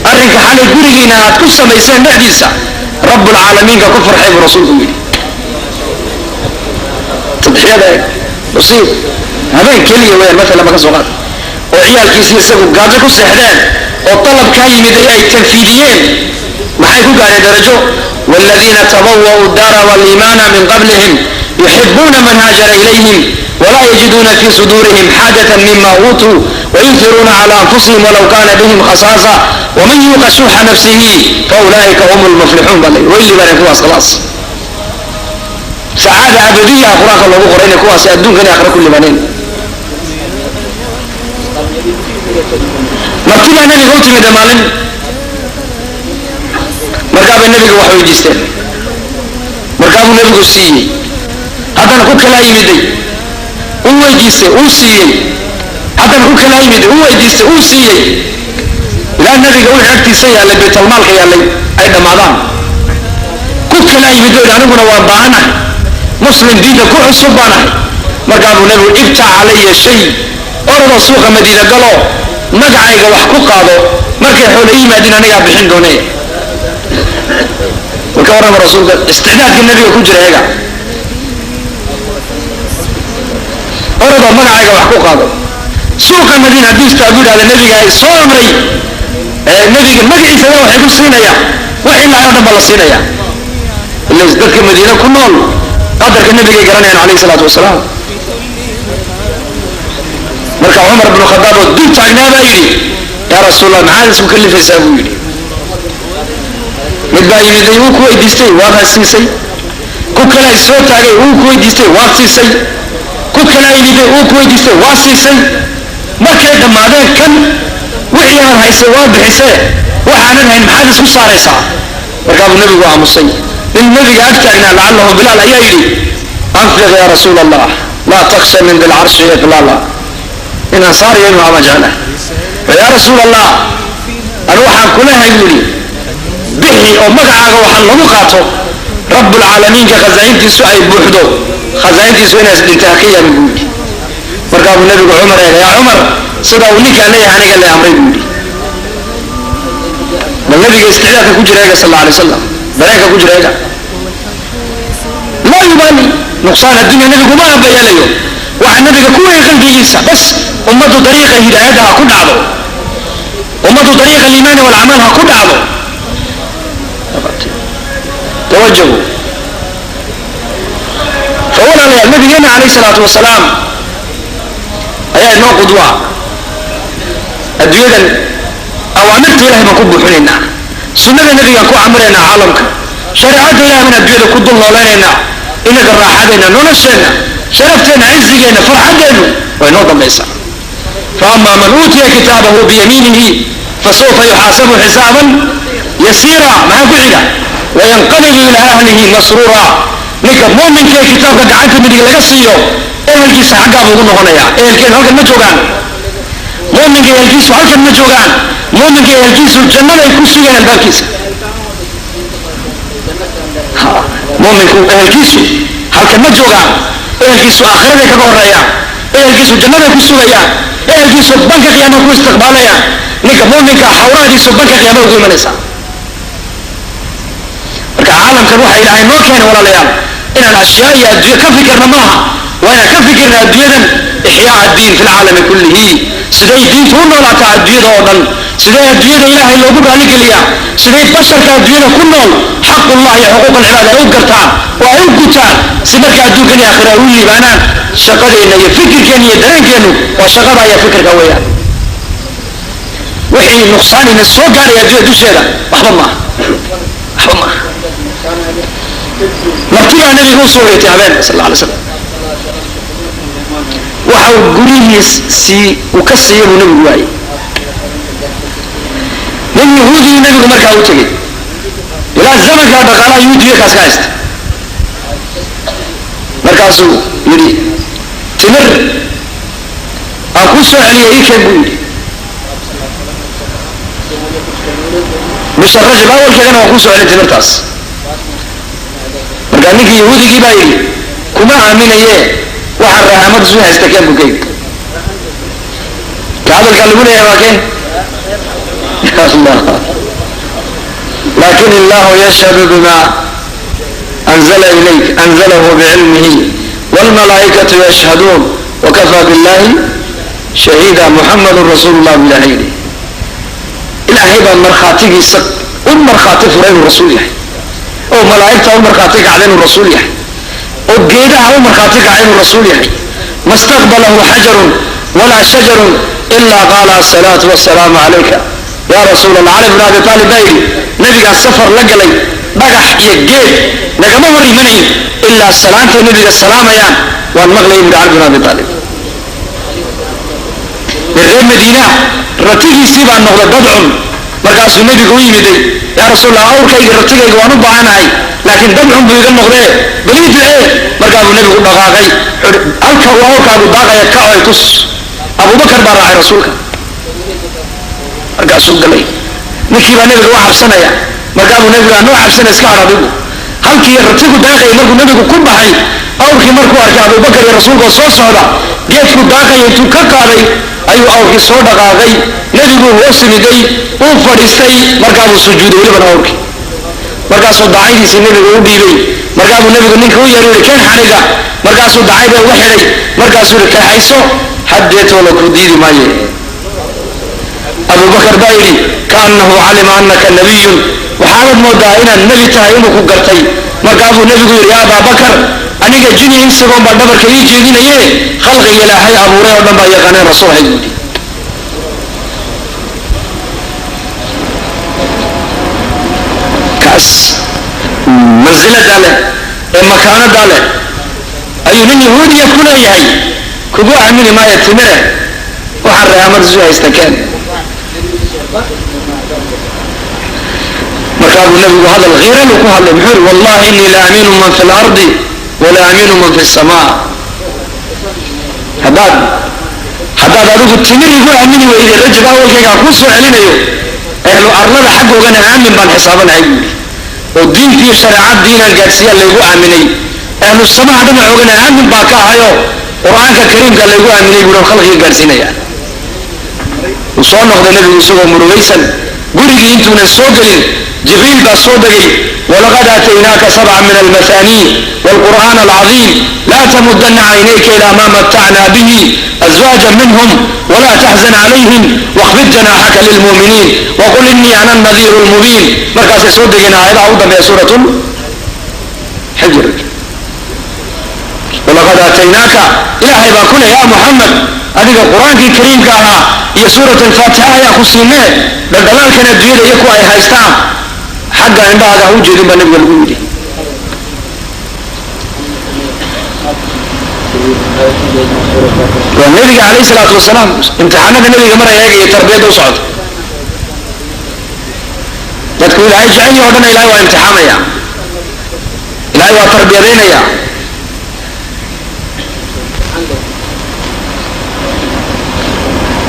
arrinka xalay gurigiina aad ku samayseen dhexdiisa Rabbulcaalamiinka ku farxay, buu rasuulku yidhi. Tadxiyada basiir habeen keliya weyaan, maalan ma ka soo qaad oo ciyaalkiisii isagu gaajo ku seexdeen oo dalabkaa yimid ay tanfiidiyeen, maxay ku gaadheen darajo? Waaladiina tabawa'u daara waliimaana min qablihim yuxibuuna man haajara ilayhim walaa yajiduuna fi suduurihim xaajatan mima uutuu wayuhiruuna cala anfusihim walaw kana bihim khasaasa waman yuuqa shuxa nafsihi faulaa'ika hum lmuflixuun baa la way libaaneen kuwaas. Khalaas, sacaada abadiya qur-aanka loogu qoray inay kuwaasi adduunkan iyo aakhira ku libaaneen. Martibaa Nebiga u timida maalin, markaa bay Nebiga wax weydiisteen, markaabuu Nebigu siiyey. Haddana ku kalaa yimiday, uu weydiistay, uu siiyey. Haddana ku kalaa yimiday, uu weydiistay, uu siiyey, ilaa Nebiga wixii agtiisa yaallay, baytalmaalka yaallay, ay dhammaadaan. Ku kalaa yimid oo yidhi: Aniguna waan baahanahay, muslim diinta ku cusub baan ahay. Markaa buu Nebigu: Ibtac calaya shay, orodoo suuqa Madiina galo, magacayga wax ku qaado, markay xoolo ii yimaadin anigaa bixin doone. Marka warrama rasuulka isticdaadka Nebiga ku jira eega: orodoo magacayga wax ku qaado suuqa Madiina. Hadduu istaagu yidhahda Nebiga ay soo amray, Nebiga magaciisa ayaa waxay ku siinaya, wax ilaahay o dhan baa la siinaya. Ila dadka Madiine ku nool qadarka Nebigay garanayaan calayhi salaatu wasalaam. Marka Cumar bnu Khadaab oo dul taagnaa baa yidhi: Yaa Rasuulallah, maxaad isku kalifaysaa? buu yidhi. Mid baa yimiday, wuu ku weydiistay, waad siisay. Ku kalaa soo taagay, wuu ku weydiistay, waad siisay. Ku kalaa yimiday, wuu ku weydiistay, waad siisay. Markay dhammaadeen kan wixii aad haysay waad bixisee, waxaanan hayn maxaad isku saaraysaa? Markaa buu Nebigu aamusay. Nin Nebiga ag taagnaa, lacalahu Bilaal, ayaa yidhi: Anfiq ya Rasuul Allah, laa taksha min dilcarshi iqlaala. In ansaariya inuu ama jeclah. Yaa Rasuul Allah, anu waxaan kulahay, buu yidhi. Bixi oo magacaaga waxaa lagu qaato. Rabbulcaalamiinka khasaaintiisu ay buuxdo, khasaaintiisu inaas dhinta ha ka yaabin, buu yidhi. Markaabuu nabigu Cumar eegay. "Yaa Cumar, sida uu ninkaan leeyahay aniga le amray," buu yidhi. Bal nabiga isticdaadka ku jira eega, sal alla alay wasalam, dareenka ku jira eega. Laa yubaali nuqsaan addunya, nabigu ma abayeelayo. Waxaa nabiga ku weyn qalbigiisa bas ummaddu dariiqa hidaayadda ha ku dhacdo, ummaddu dariiqa aliimaani walcamal ha ku dhacdo. Tawajahu fa walaalayaal, nabigeena calayh salaatu wasalaam ayaa inoo qudwa. Adduunyadan awaamirta ilahay baan ku buuxinaynaa, sunnada nabigaan ku camiraynaa, caalamka shareecadda ilahay baan adduunyada ku dul noolaynaynaa. Inaga raaxadeenna, nolosheenna, sharafteenna, cizigeenna, farxaddeennu way noo dambaysaa. Faama man uutiya kitaabahu biyamiinihi fasawfa yuxaasabu xisaaban yasiira. Maxaa ku xiga? Wayanqalibu ilaa ahlihi masruura. Ninka muuminka ee kitaabka gacanta midig laga siiyo, ehelkiisa xaggaa buu ugu noqonayaa. Ehelkeenu halkan ma joogaan. Muuminka ehelkiisu halkan ma joogaan. Muuminka ehelkiisu jannaday ku sugayaan albaabkiisa. Muuminku ehelkiisu halkan ma joogaan. Ehelkiisu aakhiraday kaga horeeyaan. Ehelkiisu jannaday ku sugayaan. Ehelkiisu banka qiyaamaha ku istiqbaalayaan. Ninka muuminka xawraadiisu banka qiyaamada ugu imanaysaa. Marka caalamkan waxa Ilaahay noo keenay, walaalayaal, inaan ashyaa iyo adduunye ka fikirna maaha. Waa inaan ka fikirna adduunyadan ixyaa addiin fi lcaalami kullihi. Siday diintu u noolaataa adduunyada oo dhan? Sidee adduunyada Ilaahay loogu raaligeliyaa? Siday basharka adduunyada ku nool xaqullah iyo xuquuq alcibaad ay u gartaan oo ay u gutaan, si marka adduunkan iyo aakhira ay u liibaanaan? Shaqadeenna iyo fikirkeenna iyo dareenkeennu waa shaqada iyo fikirka weeyaan. Wixii nuqsaanina soo gaaraya adduunyada dusheeda waxba maaha, waxba maaha. Marti baa nabiga u soo hoyatay habeen, sal alla alay slam. Waxa uu gurihiis sii uu ka siiya buu nabigu waayey. Nin yahuudigii nabigu markaa u tegey, ilaa zamankaa dhaqaalaha yahuudiga kaas ka haysta. Markaasuu yidhi, "Timir aan kuu soo celiyay ii keen," buu yidhi. "Bisha Rajab awalkeedana waan kuu soo celin timirtaas." Markaa ninkii yahuudigii baa yidhi, "Kuma aaminaye, waxaan rahaamad isu haysta keen," buu ka yidhi. Ka hadalkaa lagu leeyahay waa kee? Allah. Laakin illahu yashhadu bima anzala ilayk, anzalahu bicilmihi, wاlmalaa'ikatu yashhaduun, wakafaa billahi shahiida, Muxamadun rasuulu llah bu Ilahay yidhi. Ilaahay baa markhaatigiisa u markhaati furay inuu rasuul yahay, oo malaa'igta u markhaati kacda inuu rasuul yahay, oo geedaha u markhaati kacda inuu rasuul yahay. Ma staqbalahu xajarun walaa shajarun ilaa qaala asalaatu wasalaamu calayka ya rasuul Allah. Cali bn Abi Aalib baa yidhi, nabigaa safar la galay, dhagax iyo geed nagama hor imanayn ilaa salaantay nabiga salaamayaan waan maqlayay, buhi Cali bn Abi Aalib. Reer Madiina ratigiisii baa noqday dadcun. Markaasuu nebigu u yimiday, "Yaa rasuul Allah, awrkayga, ratigayga waan u baahanahay, laakiin dabcun buu iga noqdee, bal ii ducee." Markaabuu nebigu dhaqaaqay. "Halka uu awrkaagu daaqaya kacoy tus." Abubakar baa raacay rasuulka. Markaasuu galay. Ninkii baa nebiga u cabsanaya. Markaabuu nebigu, "Anoo cabsanaya, iska har adigu." Halkii ratigu daaqayay markuu nebigu ku baxay, awrkii markuu arkay Abubakar iyo rasuulka oo soo socda, geedku daaqaya intuu ka qaaday ayuu awrkii soo dhaqaaqay. Nebigu hoos yimiday, uu fadhiistay, markaabuu sujuuday welibana awrkii. Markaasuu dacaydiisii nebigu u dhiibay. Markaabuu nebigu ninka u yeeray, yihi, "Keen xadhiga." Markaasuu dacayda uga xidhay. Markaasuu yihi, "Kaxayso, haddeetoo la ku diidi maaye." Abubakar baa yidhi, "Kaanahu calima anaka nabiyun, waxaanad moodaa inaad nebi tahay inuu ku gartay." Markaabuu nebigu yidhi, "Ya Abaabakar, aniga jini insigoon baa dhabarka ii jeedinaye, khalqiga Ilaahay abuuray oo dhan baa yaqaaneen rasuul hay," buu yidhi. Kaas mansiladaa leh ee makaanadaa leh ayuu nin yahuudiya ku leeyahay, "Kugu aamini maayo timire, waxaan rahaamad isu haysta keen." Markaabuu nabigu hadal khiiralu ku hadlay. Muxuu yihi? "Wallahi inii la aamiinu man fi lardi wala aamiinu man fi samaa. Haddaad adigu timir igu aamini weyday, Rajab awalkaygaan kuu soo celinayo, Ahlu arlada xaggoogana aamin baan xisaabanahay buu yidhi, oo diintii shareecadii inaan gaadhsiiyaa laygu aaminay. Ahlu samaha dhinacoogana aamin baa ka ahayo, Qur-aanka kariimka laygu aaminay buuri, khalqiga gaadhsiinaya. Uu soo noqday nabigu isagoo murugaysan. Gurigii intuunan soo gelin, Jibriil baa soo degay: "Walaqad aataynaaka sabca min almathani waalqur'aan alcadiim, laa tamudana caynayka ilaa ma matacna bihi azwaaja minhum, walaa taxzan calayhim, waqfid janaaxaka lilmu'miniin, waqul inii ana nadiiru lmubiin." Markaasay soo degeen aayadaha u dambeeya suurat Xijr. Walaqad aataynaaka, Ilaahay baa ku leh, yaa Muxamed, adiga Qur-aankii kariimka ahaa iyo suurat alfaatixa ayaa ku siinee, dhaldhalaalkan adduunyada iyo kuwa ay haystaan xagga indhahaaga ha u jeedin, baa nabiga lagu yidhi. Waa nabiga calayh salaatu wasalaam. Imtixaanada nabiga maraya eegaya, tarbiyadda u socota. Dadku Ilaahay jecel yaho dhan, Ilahay waa imtixaamaya, Ilahay waa tarbiyadaynaya.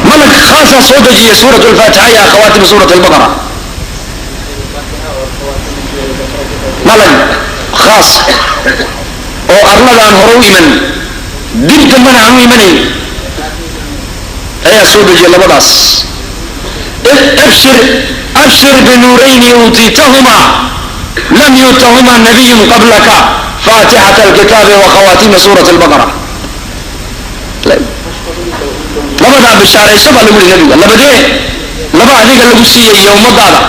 Malag khaasaa soo dejiyay suurat alfaatixa iyo khawaatim suurat albaqara. Malag khaas oo arladaan hore u iman, dib dambana aan u imanayn, ayaa soo dejiyay labadaas. "Abshir, abshir binuurayni uutiitahuma lam yuutahuma nabiyun qablaka, faatixata alkitaabi wa khawaatima suurat albaqara." Labadaa bishaarayso baa lagu yihi nabiga. Labadee? Laba adiga lagu siiyey iyo ummadaada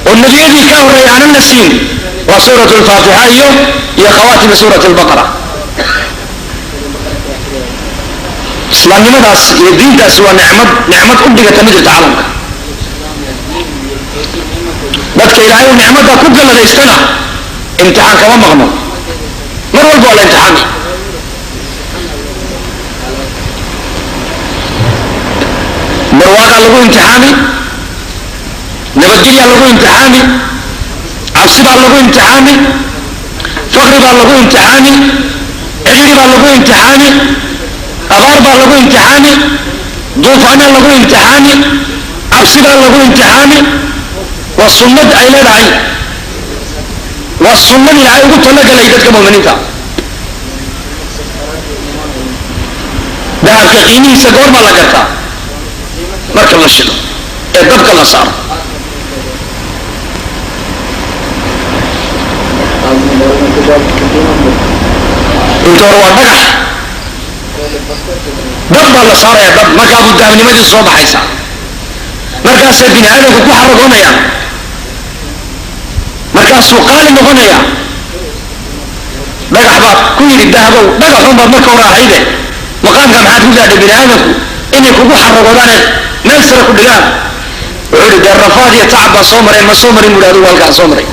oo nebiyadii ka horreeyay aanan la siin, waa suurat alfaatixa iyo khawaatima suurat albaqara. Islaamnimadaas iyo diintaas waa nicmad, nicmad u dhigata ma jirta caalamka. Dadka Ilaahay uu nicmadda ku galladaystana imtixaan kama maqno, mar walba waa la imtixaami. Barwaaqaa lagu imtixaami, nabadgelyaa lagu imtixaami, cabsi baa lagu imtixaami, faqri baa lagu imtixaami, cidhiri baa lagu imtixaami, abaar baa lagu imtixaami, duufaana lagu imtixaami, cabsi baa lagu imtixaami. Waa sunnad ay leedahay, waa sunnad Ilaahay ugu talagalay dadka muminiinta. Dahabka qiimihiisa goor baa la gartaa? Marka la shido ee dabka la saaro. Inta hore waa dhagax, dab baa la saaraya, dab markaa buu dahabnimadiisu soo baxaysa, markaasay bini aadamku ku xaragoonayaan, markaasuu qaali noqonaya. Dhagax baad ku yidhi dahabow, dhagaxun baad marka hore ahayde, maqaamka maxaad ku gaadhay bini aadamku inay kugu xaragoodaan, meel sare ku dhigaan? Wuxuu yidhi, dee rafaad iyo tacab baan soo maray. Ma soo marin buhi, adigu halkaan soo maray.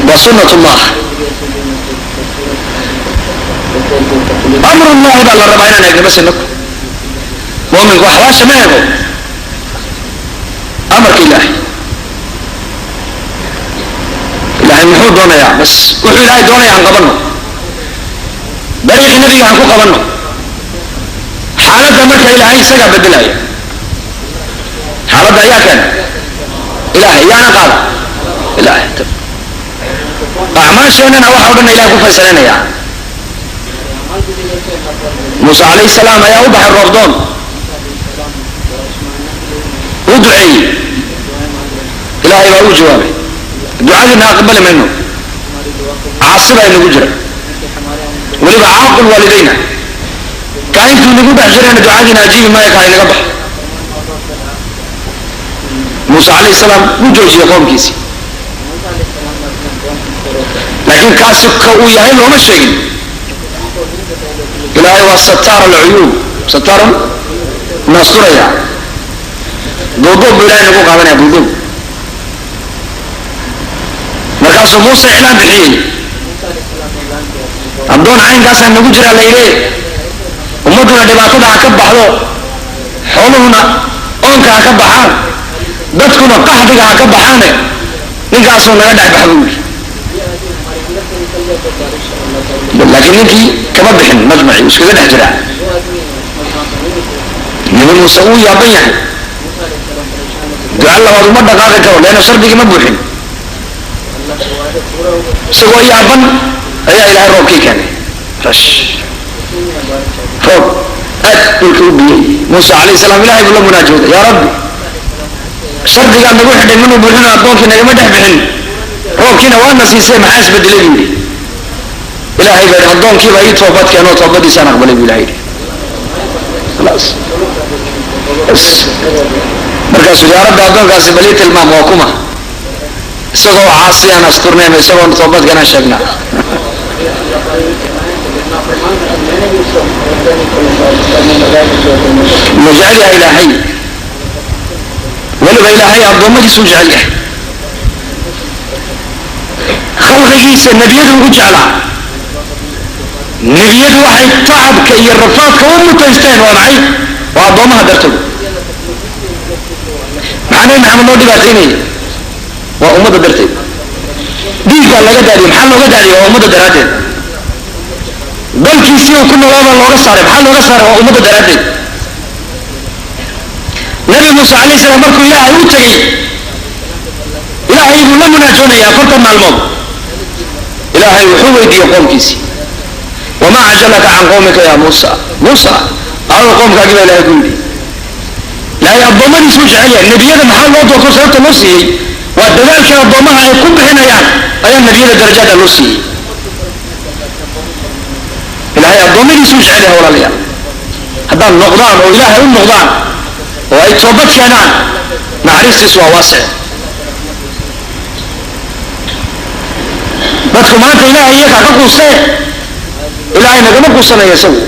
Waa sunnat ullah, amrullahi baa la rabaa inaan eegno bas. Inaku muuminku axwaasha ma eego, amarka Ilaahay. Ilahay muxuu doonayaa? Bas wuxuu Ilaahay doonaya aan qabanno, dariiqii nabiga aan ku qabanno. Xaaladda marka Ilaahay isagaa bedelaya. Xaaladda ayaa keena? Ilahay. Yaana qaada? Ilahay. Acmaasheennana waxa o dhan Ilahay ku faysalanaya. Muuse calayhi salaam ayaa u baxay roobdoon, u duceeyey, Ilaahay baa u jawaabay. Ducadiina aqbali mayno, caasi baa inagu jira, weliba caaqul waalidayna kaa intuu nagu dhex jirayna ducadiina ajiibi maayo, kaa inaga baxo. Muuse calayhi salaam wuu joojiyey qoomkiisii, laakiin kaasi ka uu yahay looma sheegin. Ilaahay waa sataar alcuyuub, sataarun naasturaya. Duuduub buu Ilahay nagu qaadanaya, duuduub. Markaasuu Muuse iclaan bixiyey: addoon caynkaasaa nagu jiraa la yidhi, ummadduna dhibaatada ha ka baxdo, xooluhuna oonka ha ka baxaan, dadkuna qaxdiga ha ka baxaane, ninkaasuu naga dhex bax, buu yidhi. Laakiin ninkii kama bixin majmacii, iskaga dhex jiraa. Nabi Muuse wuu yaaban yahay, duca labaad uma dhaqaaqi karo, leanna shardigii ma buuxin. Isagoo yaaban ayaa Ilaahay roobkii keenay, rash roob aad dhulka u biyey. Muuse calayhi salaam Ilahay buu la munaajooday, yaa Rabbi, shardigaa nagu xidhay manuu buuxino, addoonkii nagama dhex bixin, roobkiina waana siisay, maxaa isbedelay buu yidhi. Ilaahay baa yidhi, addoonkiibaa ii toobad keenoo toobadiisaan aqbalay buu Ilahay yidhi. Khalaas bas. Markaasuu, yaa Rabbi, addoonkaasi bal ii tilmaam, waa kuma? Isagoo caasiyaan asturnayma, isagoon toobad keenaan sheegnaa. Ma jecel yahay Ilaahay? Weliba Ilaahay addoommadiisuu jecel yahay, khalqigiisa nebiyadu ugu jeclaa. Nebiyadu waxay tacabka iyo rafaadka u mutaysteen waa maxay? Waa addoommaha dartood. Maxaa Nebi Maxamed loo dhibaataynaya? Waa ummadda darteed. Dhiiggaa laga daadiyey, maxaa looga daadiyey? Waa ummadda daraaddeed. Dalkiisii uu ku noolaabaa looga saaray, maxaa looga saaray? Waa ummadda daraaddeed. Nabi Muuse calayhi salaam markuu Ilaahay u tegey, Ilaahay buu la munaajoonaya 40 maalmood. Ilaahay wuxuu weydiiyey qoomkiisii, wamaa cajalaka can qowmika ya Muusa? Muusa, adow qoomkaagii baa Ilahay ku yidhi. Ilaahay addoommadiisuu jecel yahay. Nebiyada maxaa loo doorto, sababta loo siiyey? Waa dadaalkii addoommaha ay ku bixinayaan ayaa nebiyada darajaada loo siiyey. Ilaahay addoommadiisuu jecel yahay. Walaalayaal, haddaad noqdaan oo Ilaahay u noqdaan oo ay toobad keenaan, naxariistiisu waa waasic. Dadku maanta Ilaahay iyagaa ka quustee, Ilaahay nagama quusanaya. Isagu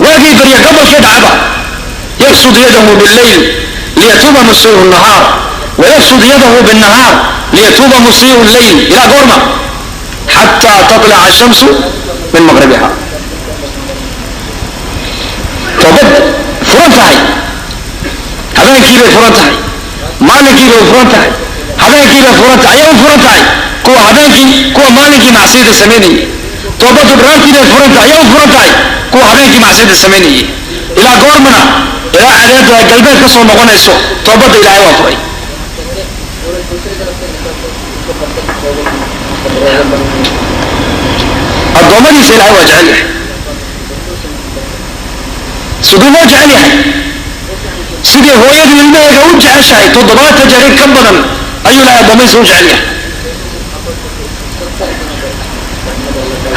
waagii barya gobolkii dhacaba, yabsud yadahu billayl liyatuuba musii'u nahaar wayabsud yadahu binnahaar liyatuuba musii'u lleyl. Ilaa goorma? Xataa tatlaca ashamsu min maqribiha. Toobad furan tahay, habeenkii bay furan tahay, maalinkii bay furan tahay, habeenkii bay furan tahay. Ayay u furan tahay kuwa habeenkii, kuwa maalinkii macsiyada samaynayay. Toobaddu dharaartii bay furan tahay, ayay u furan tahay kuwa habeenkii macsiyada samaynayay. Ilaa goormana? Ilaa cadeedu ay galbeed ka soo noqonayso. Toobadda Ilaahay waa furay. Addoommadiisa Ilahay waa jecel yahay. Siduu loo jecel yahay? Sidii hooyadu ilmaheega u jeceshahay 70 jeer in ka badan ayuu Ilahay addoommadiisa u jecel yahay.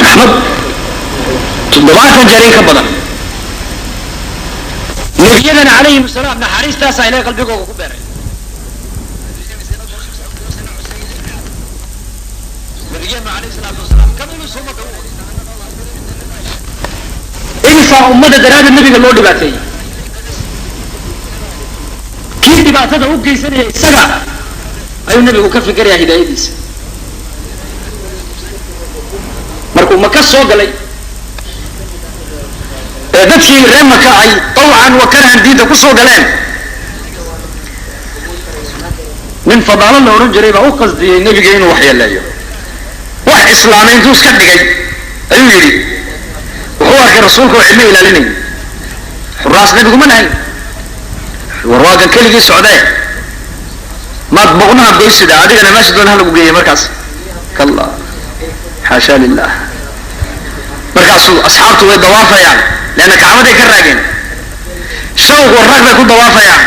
Raxmad 70 jeer in ka badan. Nebiyadana calayhim asalaam naxariistaasaa Ilahay qalbigooga ku beeray. Nabigeenu calayhi salaatu wasalaam imisaa ummadda daraaddeed nabiga loo dhibaateeyey? Kii dhibaatada u geysanaya isaga ayuu nabigu ka fikirayaa hidaayadiisa. Markuu Maka soo galay ee dadkii reer Maka ay tawcan wa karhan diinta ku soo galeen, nin Fadaalo la odhan jiray baa u qasdiyey nebiga inuu waxyeeleeyo. Wax islaamay intuu iska dhigay ayuu yidhi, wuxuu arkay rasuulka oo cidlo ilaalinay, xuraas nebigu ma lahayn, war waagan keligii socdee, maad boqnaha goysida, adigana meesha doona ha lagu geeyey. Markaas kalla, xaasha lilah. Markaasuu asxaabtu way dawaafayaan, leanna kacbaday ka raageen, shawq warraag bay ku dawaafayaan.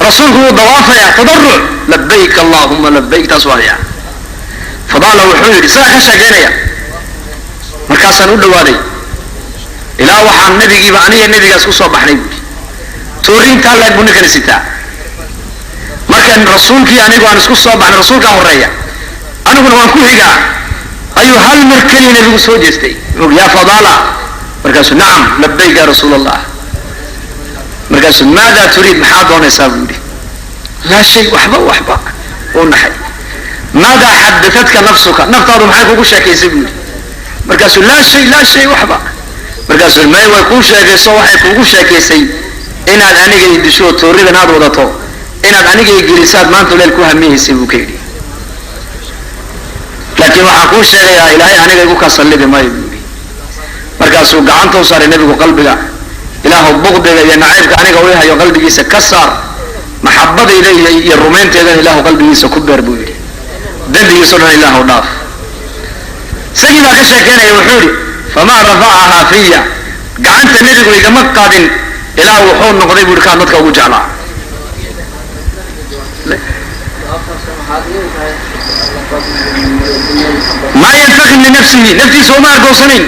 Rasuulku wuu dawaafayaa, tadaruc, labayk allahuma labayk, taas waa hayaa. Fadaala wuxuu yidhi, isagaa ka sheekeynaya, markaasaan u dhawaaday ilaa waxaan nebigiiba aniga nebigaas ku soo baxnay buuri. Tooriintaa leeg buu ninkani sitaa. Markan rasuulkii anigu aan isku soo baxnay, rasuulkaa horeeya, aniguna waan ku xigaa, ayuu hal mar keliya nebigu soo jeestay. Wuxuu, yaa Fadaala. Markaasuu, nacam, labayk ya rasuul Allah. Markaasuu, maada turiid, maxaa doonaysaa buu yidhi. Laa shay, waxba waxba. Uu naxay. Maadaa xadatatka nafsuka, naftaadu maxay kugu sheekaysay buu yidhi. Markaasuu, laa shay, laa shay, waxba. Markaasuu, may, way kuu sheekayso, waxay kuugu sheekaysay inaad aniga i disho, tooridan aad wadato inaad aniga i gelisaad maanta leel ku hamiyaysay buu ka yidhi. Laakiin waxaan kuu sheegayaa, Ilaahay aniga igu kaa sallidi maayo buu yidhi. Markaasuu gacanta u saaray nebigu qalbiga. Ilaahu buqdiga iyo nacaybka aniga u hayo qalbigiisa ka saar, maxabadayda iyo rumaynteedana Ilaahu qalbigiisa ku beer buu yidhi, dembigiisa o dhan Ilaahu dhaaf. Isagii baa ka sheekeynaya, wuxuu yidhi famaa rafacahaa fiya, gacanta nebigu igama qaadin ilaa wuxuu noqday buu yidhi kaan dadka ugu jeclaa. Maa yantaqim linafsihi, naftiisa uma argoosanayn,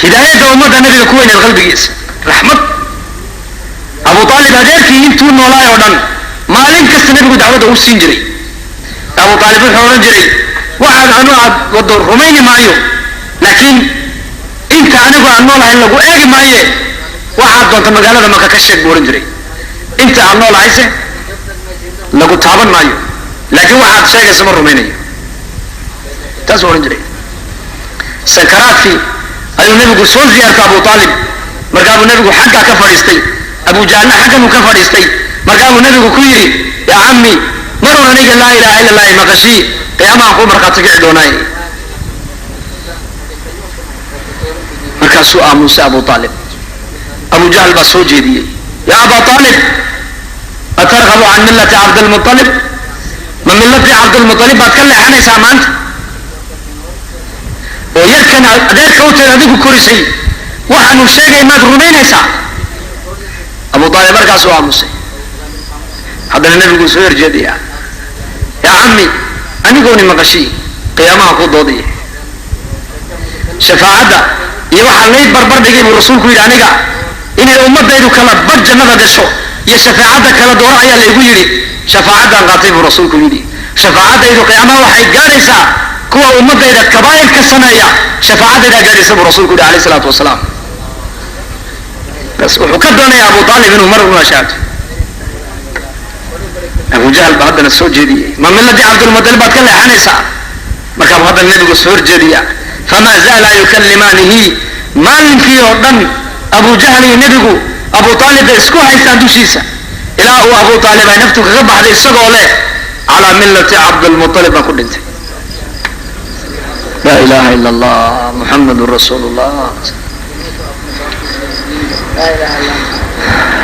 hidaayadda ummadda nabiga ku weyneed qalbigiisa raxmad. Abu Aalib adeerkii intuu noolaay oo dhan maalin kasta nebigu dacwadda u siin jiray. Abu Aalib wuxuu odhan jiray waxaad anu aad waddo rumayni maayo, laakiin inta anigu aan noolahay lagu eegi maaye, waxaad doonta magaalada Maka ka sheeg buu odhan jiray, inta aan noolahayse lagu taaban maayo, laakiin waxaad sheegaysa ma rumaynayo, taasuu odhan jiray. Sakaraadkii ayuu nebigu soo ziyaartay Abu Aalib, markaabuu nebigu xaggaa ka fadhiistay, Abu Jahlna xaggan uu ka fadhiistay. Markaabuu nebigu ku yidhi yaa cammi, marun aniga laa ilaha illa allahi maqashii, qiyaamahan kuu markhaati kici doonaay. Markaasuu aamusay Abu Aalib. Abu Jahl baa soo jeediyey, yaa Aba Aalib, atargabu can millati Cabdilmualib? Ma millatii Cabdilmualib baad ka leexanaysaa maanta oo yarkan adeerka u tahay adigu korisay waxaanu sheegay maad rumaynaysaa? Abu Aalib markaasuu aamusay. Haddana nebiguu soo horjeedaya, yaa cammi, anigooni maqashii qiyaamaha ku doodaya shafaacadda iyo waxaa lay barbar dhigay buu rasuulku yidhi aniga inay ummadaydu kala bad jannada gasho iyo shafaacadda kala dooro ayaa laygu yidhi, shafaacaddaan qaatay buu rasuulku yidhi, shafaacaddaydu qiyaamaha waxay gaadhaysaa kuwa ummadayda kabaa'ir ka sameeya, shafaacadaydaa gaadhaysa buu rasuulku yidhi alayh isalaatu wasalaam. Bas wuxuu ka doonaya Abu Aalib inuu mar una shaabto. Abu Jahl baa haddana soo jeediyey, ma miladii Cabdulmutalib baad ka leexanaysaa? Markaabuu haddana nebigu soo horjeediya. Famaa zaala yukallimaanihi, maalinkii oo dhan Abu Jahl iyo nebigu Abu Aalib bay isku haystaan dushiisa, ilaa uu Abu Aalib ay naftu kaga baxday isagoo leh calaa millati Cabdilmutalib baan ku dhintay, laa ilaha ila allah Muxamadun rasuulu llah.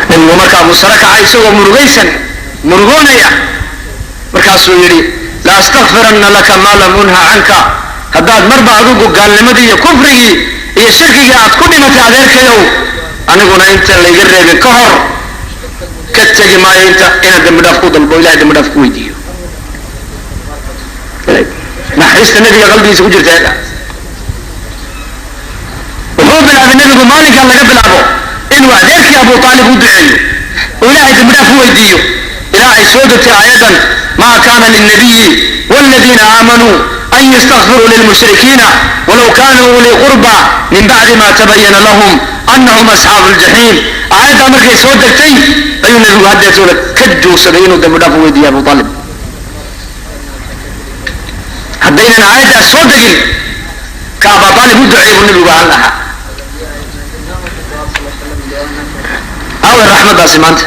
Nebigu markaa buu sare kacay isagoo murugaysan murugoonaya, markaasuu yidhi la astakfiranna laka maa lam unha canka, haddaad marba adigu gaalnimadii iyo kufrigii iyo shirkigii aad ku dhimatay adeerkayow, aniguna intaan layga reebin ka hor ka tegi maayo inta inaan dembi dhaaf ku dalbo, ilahay dembi dhaaf ku weydiiyo. Naxariista nebiga qalbigiisa ku jirta wuxuu bilaabay nebigu maalinkan laga bilaabo inuu adeerkii Abu Aalib u duceeyo oo ilahay dembi dhaaf u weydiiyo, ilaa ay soo degtay aayadan maa kaana lilnabiyi waladiina aamanuu an yastakfiruu lilmushrikiina walow kanuu ulii qurba min bacdi ma tabayana lahum anahum asxaabu ljaxiim. Aayaddaa markay soo degtay ayuu nebigu haddeetooda ka joogsaday inuu dembi dhaaf u weydiiyo Abu Aalib. Haddaynan aayaddaas soo degin ka Aba Aalib u duceeyey buu nebigu ahaan lahaa. Aaway raxmaddaasi maanta?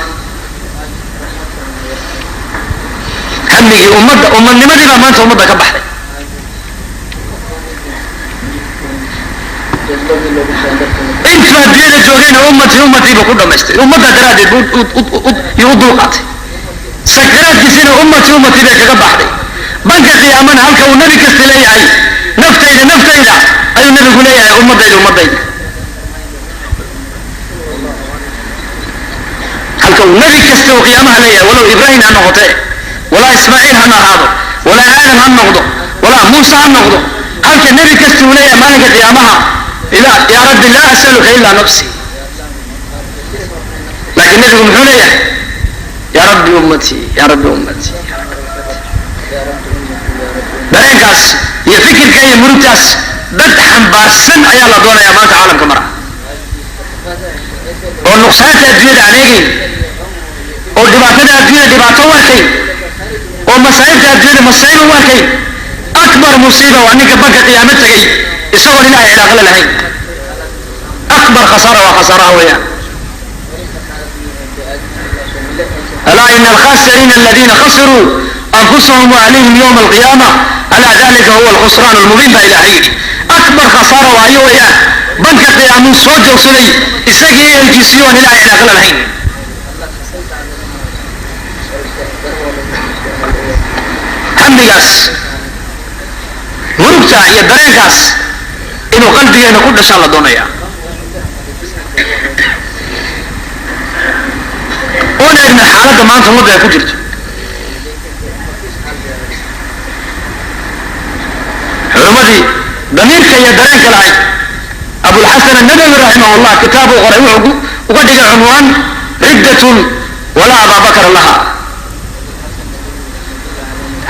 Hamigii ummadda, ummadnimadii baa maanta ummadda ka baxday. Intuu adduunyada joogayna ummatii ummatii buu ku dhamaystay, ummadda daraaddeed buu u dulqaatay, sakaraadkiisina ummatii ummatii bay kaga baxday. Banka qiyaamana halka uu nebi kasta leeyahay naftayda naftayda ayuu nebigu leeyahay ummadayda ummadayda, halka uu nebi kasta uu qiyaamaha leeyahay, walow Ibraahim ha noqotee, walaa Ismaaciil ha ahaado, walaa Aadam ha noqdo, walaa Muuse ha noqdo, halka nebi kasta uu leeyahay maalinka qiyaamaha yaa rabbi laa asaluka ilaa nafsi, laakiin nebigu muxuu leeyahay yaa rabbi ummatii, yaa rabbi ummatii. Dareenkaas iyo fikirka iyo murugtaas dad xambaarsan ayaa la doonayaa maanta caalamka mara, oo nuqsaanta adduunyada aan eegayn, oo dhibaatada adduunyada dhibaato u arkayn, oo masaa'ibta adduunyada masaa'ib u arkayn. Akbar musiiba waa ninka banka qiyaamo tegay isagoon ilahay cilaaqo la lahayn. Akbar khasaara waa khasaaraha weeyaan. Alaa ina alkhasiriina aladiina khasiruu anfusahum waahlihim yowma alqiyaama alaa dalika huwa alkhusraan almubiin baa ilahay yidhi. Akbar khasaara waayo weeyaan Banka qiyaamuu soo joogsaday isagii ehelkiisii oon Ilaahay cilaaqo la lahayn. Hamigaas, murugta iyo dareenkaas inuu qalbigeena ku dhashaa la doonayaa, oon eegna xaaladda maanta ummadda ay ku jirto. Culimmadii damiirka iyo dareenka lahayd, Abulxasan Annabawi raximahullah kitaabuu qoray, wuxuu uga dhigay cunwaan "Riddatun walaa Abaabakar laha".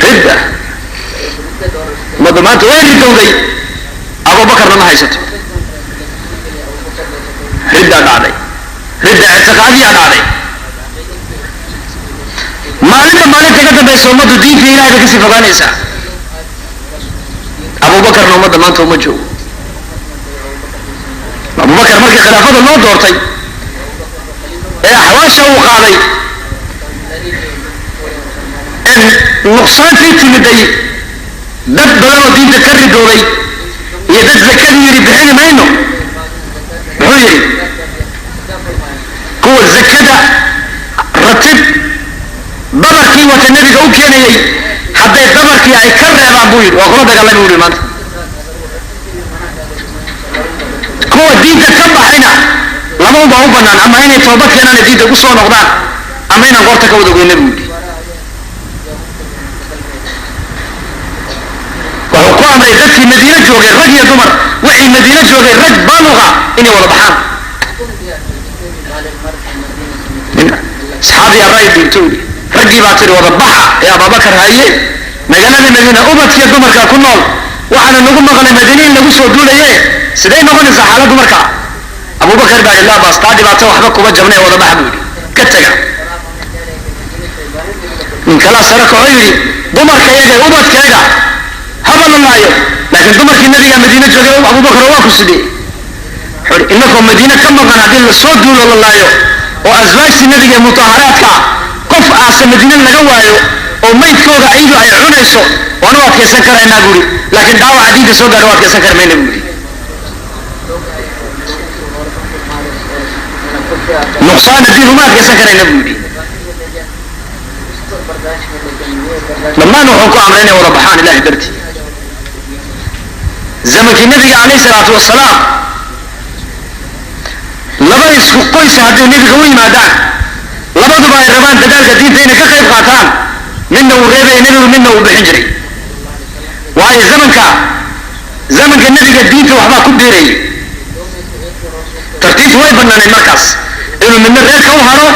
Ridda, ummadda maanta way ridowday, Abubakarna ma haysato. Riddaa dhacday, ridda ictiqaadiyaa dhacday. Maalinba maalinta ka dambaysa ummaddu diinta Ilahay bay kasii fogaanaysaa. Abubakarna ummadda maanta uma joogo. Abubakar markii khilaafada loo doortay ee axwaasha uu qaaday ee nuqsaantii timiday, dad badan oo diinta ka ridooday iyo dad zakadii yidhi bixini mayno, muxuu yidhi? Kuwa zakada ratib dabarkii wata nebiga u keenayey hadday dabarkii ay ka reebaan, buu yidhi, waa kula dagaalami, buu yidhi. Maanta kuwa diinta ka baxayna laba unbaa u banaan: ama inay toobad keenaan diinta ku soo noqdaan, ama inaan goorta ka wada goyna, buu yidhi. Wuxuu ku amray dadkii Madiine joogay, rag iyo dumar, wixii Madiine joogay rag baaluqa, inay wada baxaan. Asxaabii array dhiibto yidhi, raggii baa tiri wada baxa ee Abaabakar haye. Magaalada Madiina ubadkiiyo dumarka ku nool, waxaana nagu maqlay Madiine in lagu soo duulaye, siday noqonaysaa xaaladdu markaa? Abubakar baa yidhi, laa baas, taa dhibaato waxba kuma jabna ee wada baxa, buu yidhi, ka tega. Nin kalaa sare kaxoo yidhi, dumarka iyaga ee ubadkeega haba la laayo, laakiin dumarkii nabiga Madiine joogay, Abubakar, waa ku sidee? Wuxuu yidhi, innakoo Madiine ka maqan haddii lasoo duulo, la laayo oo aswaajtii nabiga ee mutaharaadka qof aase Madiine laga waayo oo maydkooda aydu ay cunayso, waan u adkaysan karaynaa, buu yidhi, laakiin dhaawaca diinta soo gaadha u adkaysan kari mayna, buu yidhi. Nuqsaana diin uma adkaysan karayna, buu yidhi. Dhammaan wuxuu ku amray inay wada baxaan Ilahay dartii. Zamankii nabiga calayhi salaatu wasalaam, laba isku qoysa hadday nebiga u yimaadaan, labaduba ay rabaan dadaalka diinta inay ka qayb qaataan, midna uu reebaya nebigu, midna uu bixin jiray. Waayo, zamanka nebiga diinta waxbaa ku biirayay, tartiibtu way banaanayd markaas inuu midna reerka u haro,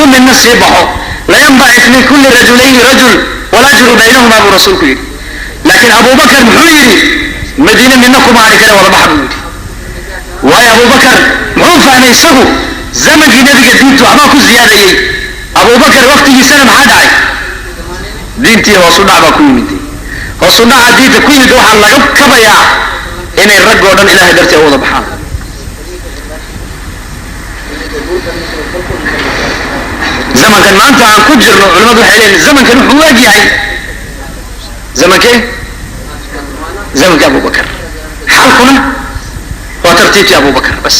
uu midna sii baxo. "Layanbacit min kulli rajulayni rajul walajru baynahumaa," buu rasuulku yidhi. Laakiin Abubakar muxuu yidhi? Madiine midna kuma hadhi kare, wada baxa, buu yidhi. Waayo, Abubakar muxuu fahmay isagu? Zamankii nebiga diintu waxbaa ku ziyaadayey. Abubakar waktigiisana maxaa dhacay? Diintii hoosu dhac baa ku yimid. Hoosu dhaca diinta ku yimid waxaa laga kabayaa inay raggoo dhan Ilahay dartii u wada baxaan. Zamankan maanta aan ku jirno, culimadu waxay leeyihin zamankan wuxuu u eg yahay zamankee? Zamankii Abubakar. Xalkuna waa tartiibtii Abubakar bas.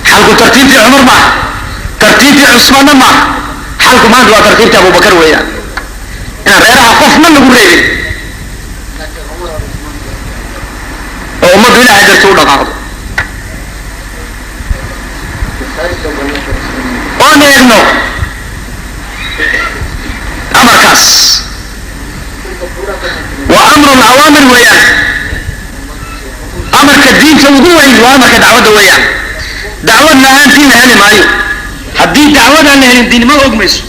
Xalku tartiibtii Cumar maaha, tartiibtii Cusmaanna maaha, xalku maanta waa tartiibtii Abubakar weeyaan, inaan reeraha qofna lagu reebin oo ummaddu Ilahay darti u dhaqaaqdo. Oon eegno amarkaas waa amrun awaamir weeyaan. Amarka diinta ugu weyn waa amarka dacwadda weeyaan. Dacwad la-aan diin la heli maayo. Haddii dacwadaan la helin, diin ma ogmayso.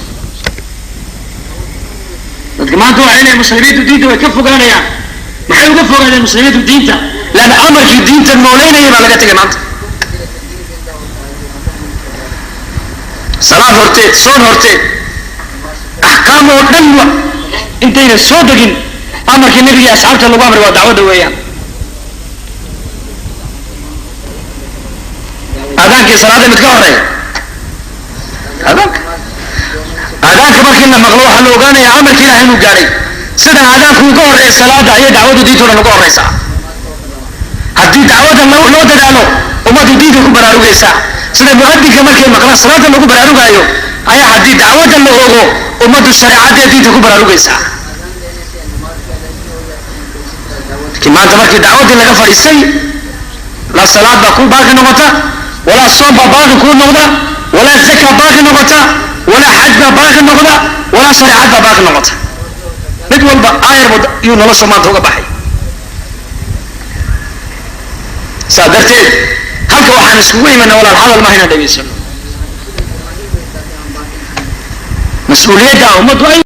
Dadka maanta waxay leeyihin muslimiintu diinta way ka fogaanayaan. Maxay uga fogaadeen muslimiintu diinta? Leanna amarkii diinta nooleynayay baa laga tegay. Maanta salaad horteed, soon horteed, axkaam oo dhan intayna soo degin, amarkii nebigii asxaabta lagu amray waa dacwadda weeyaan. Aadaankii salaada mid ka horeeya? Aadaanka. Aadaanka markii la maqlo waxaa la ogaanayaa amarkii Ilahay inuu gaadhay. Sida aadaanku uga horeeya salaada ayay dacwaddu diinto dhan uga horeysaa. Haddii Haddii dacwadda loo dadaalo, ummaddu diinka ku baraarugaysaa. Sida mu'adinka markay maqlaan salaada lagu baraarugaayo ayaa haddii dacwadda la ogo ummaddu shareecadee diinta ku baraarugaysaa. Laakiin maanta markii dacwaddii laga fadhiistay, laa salaad baa kuu baaqi noqota, walaa soom baa baaqi kuu noqda, walaa zaka baaqi noqota, walaa xaj baa baaqi noqda, walaa shareecad baa baaqi noqota. Mid walba aayar buu yuu nolosha maanta uga baxay. Saa darteed halka waxaan iskugu imana, walaal, hadal maaha inaan dhegaysano, mas-uuliyadda ummaddu ay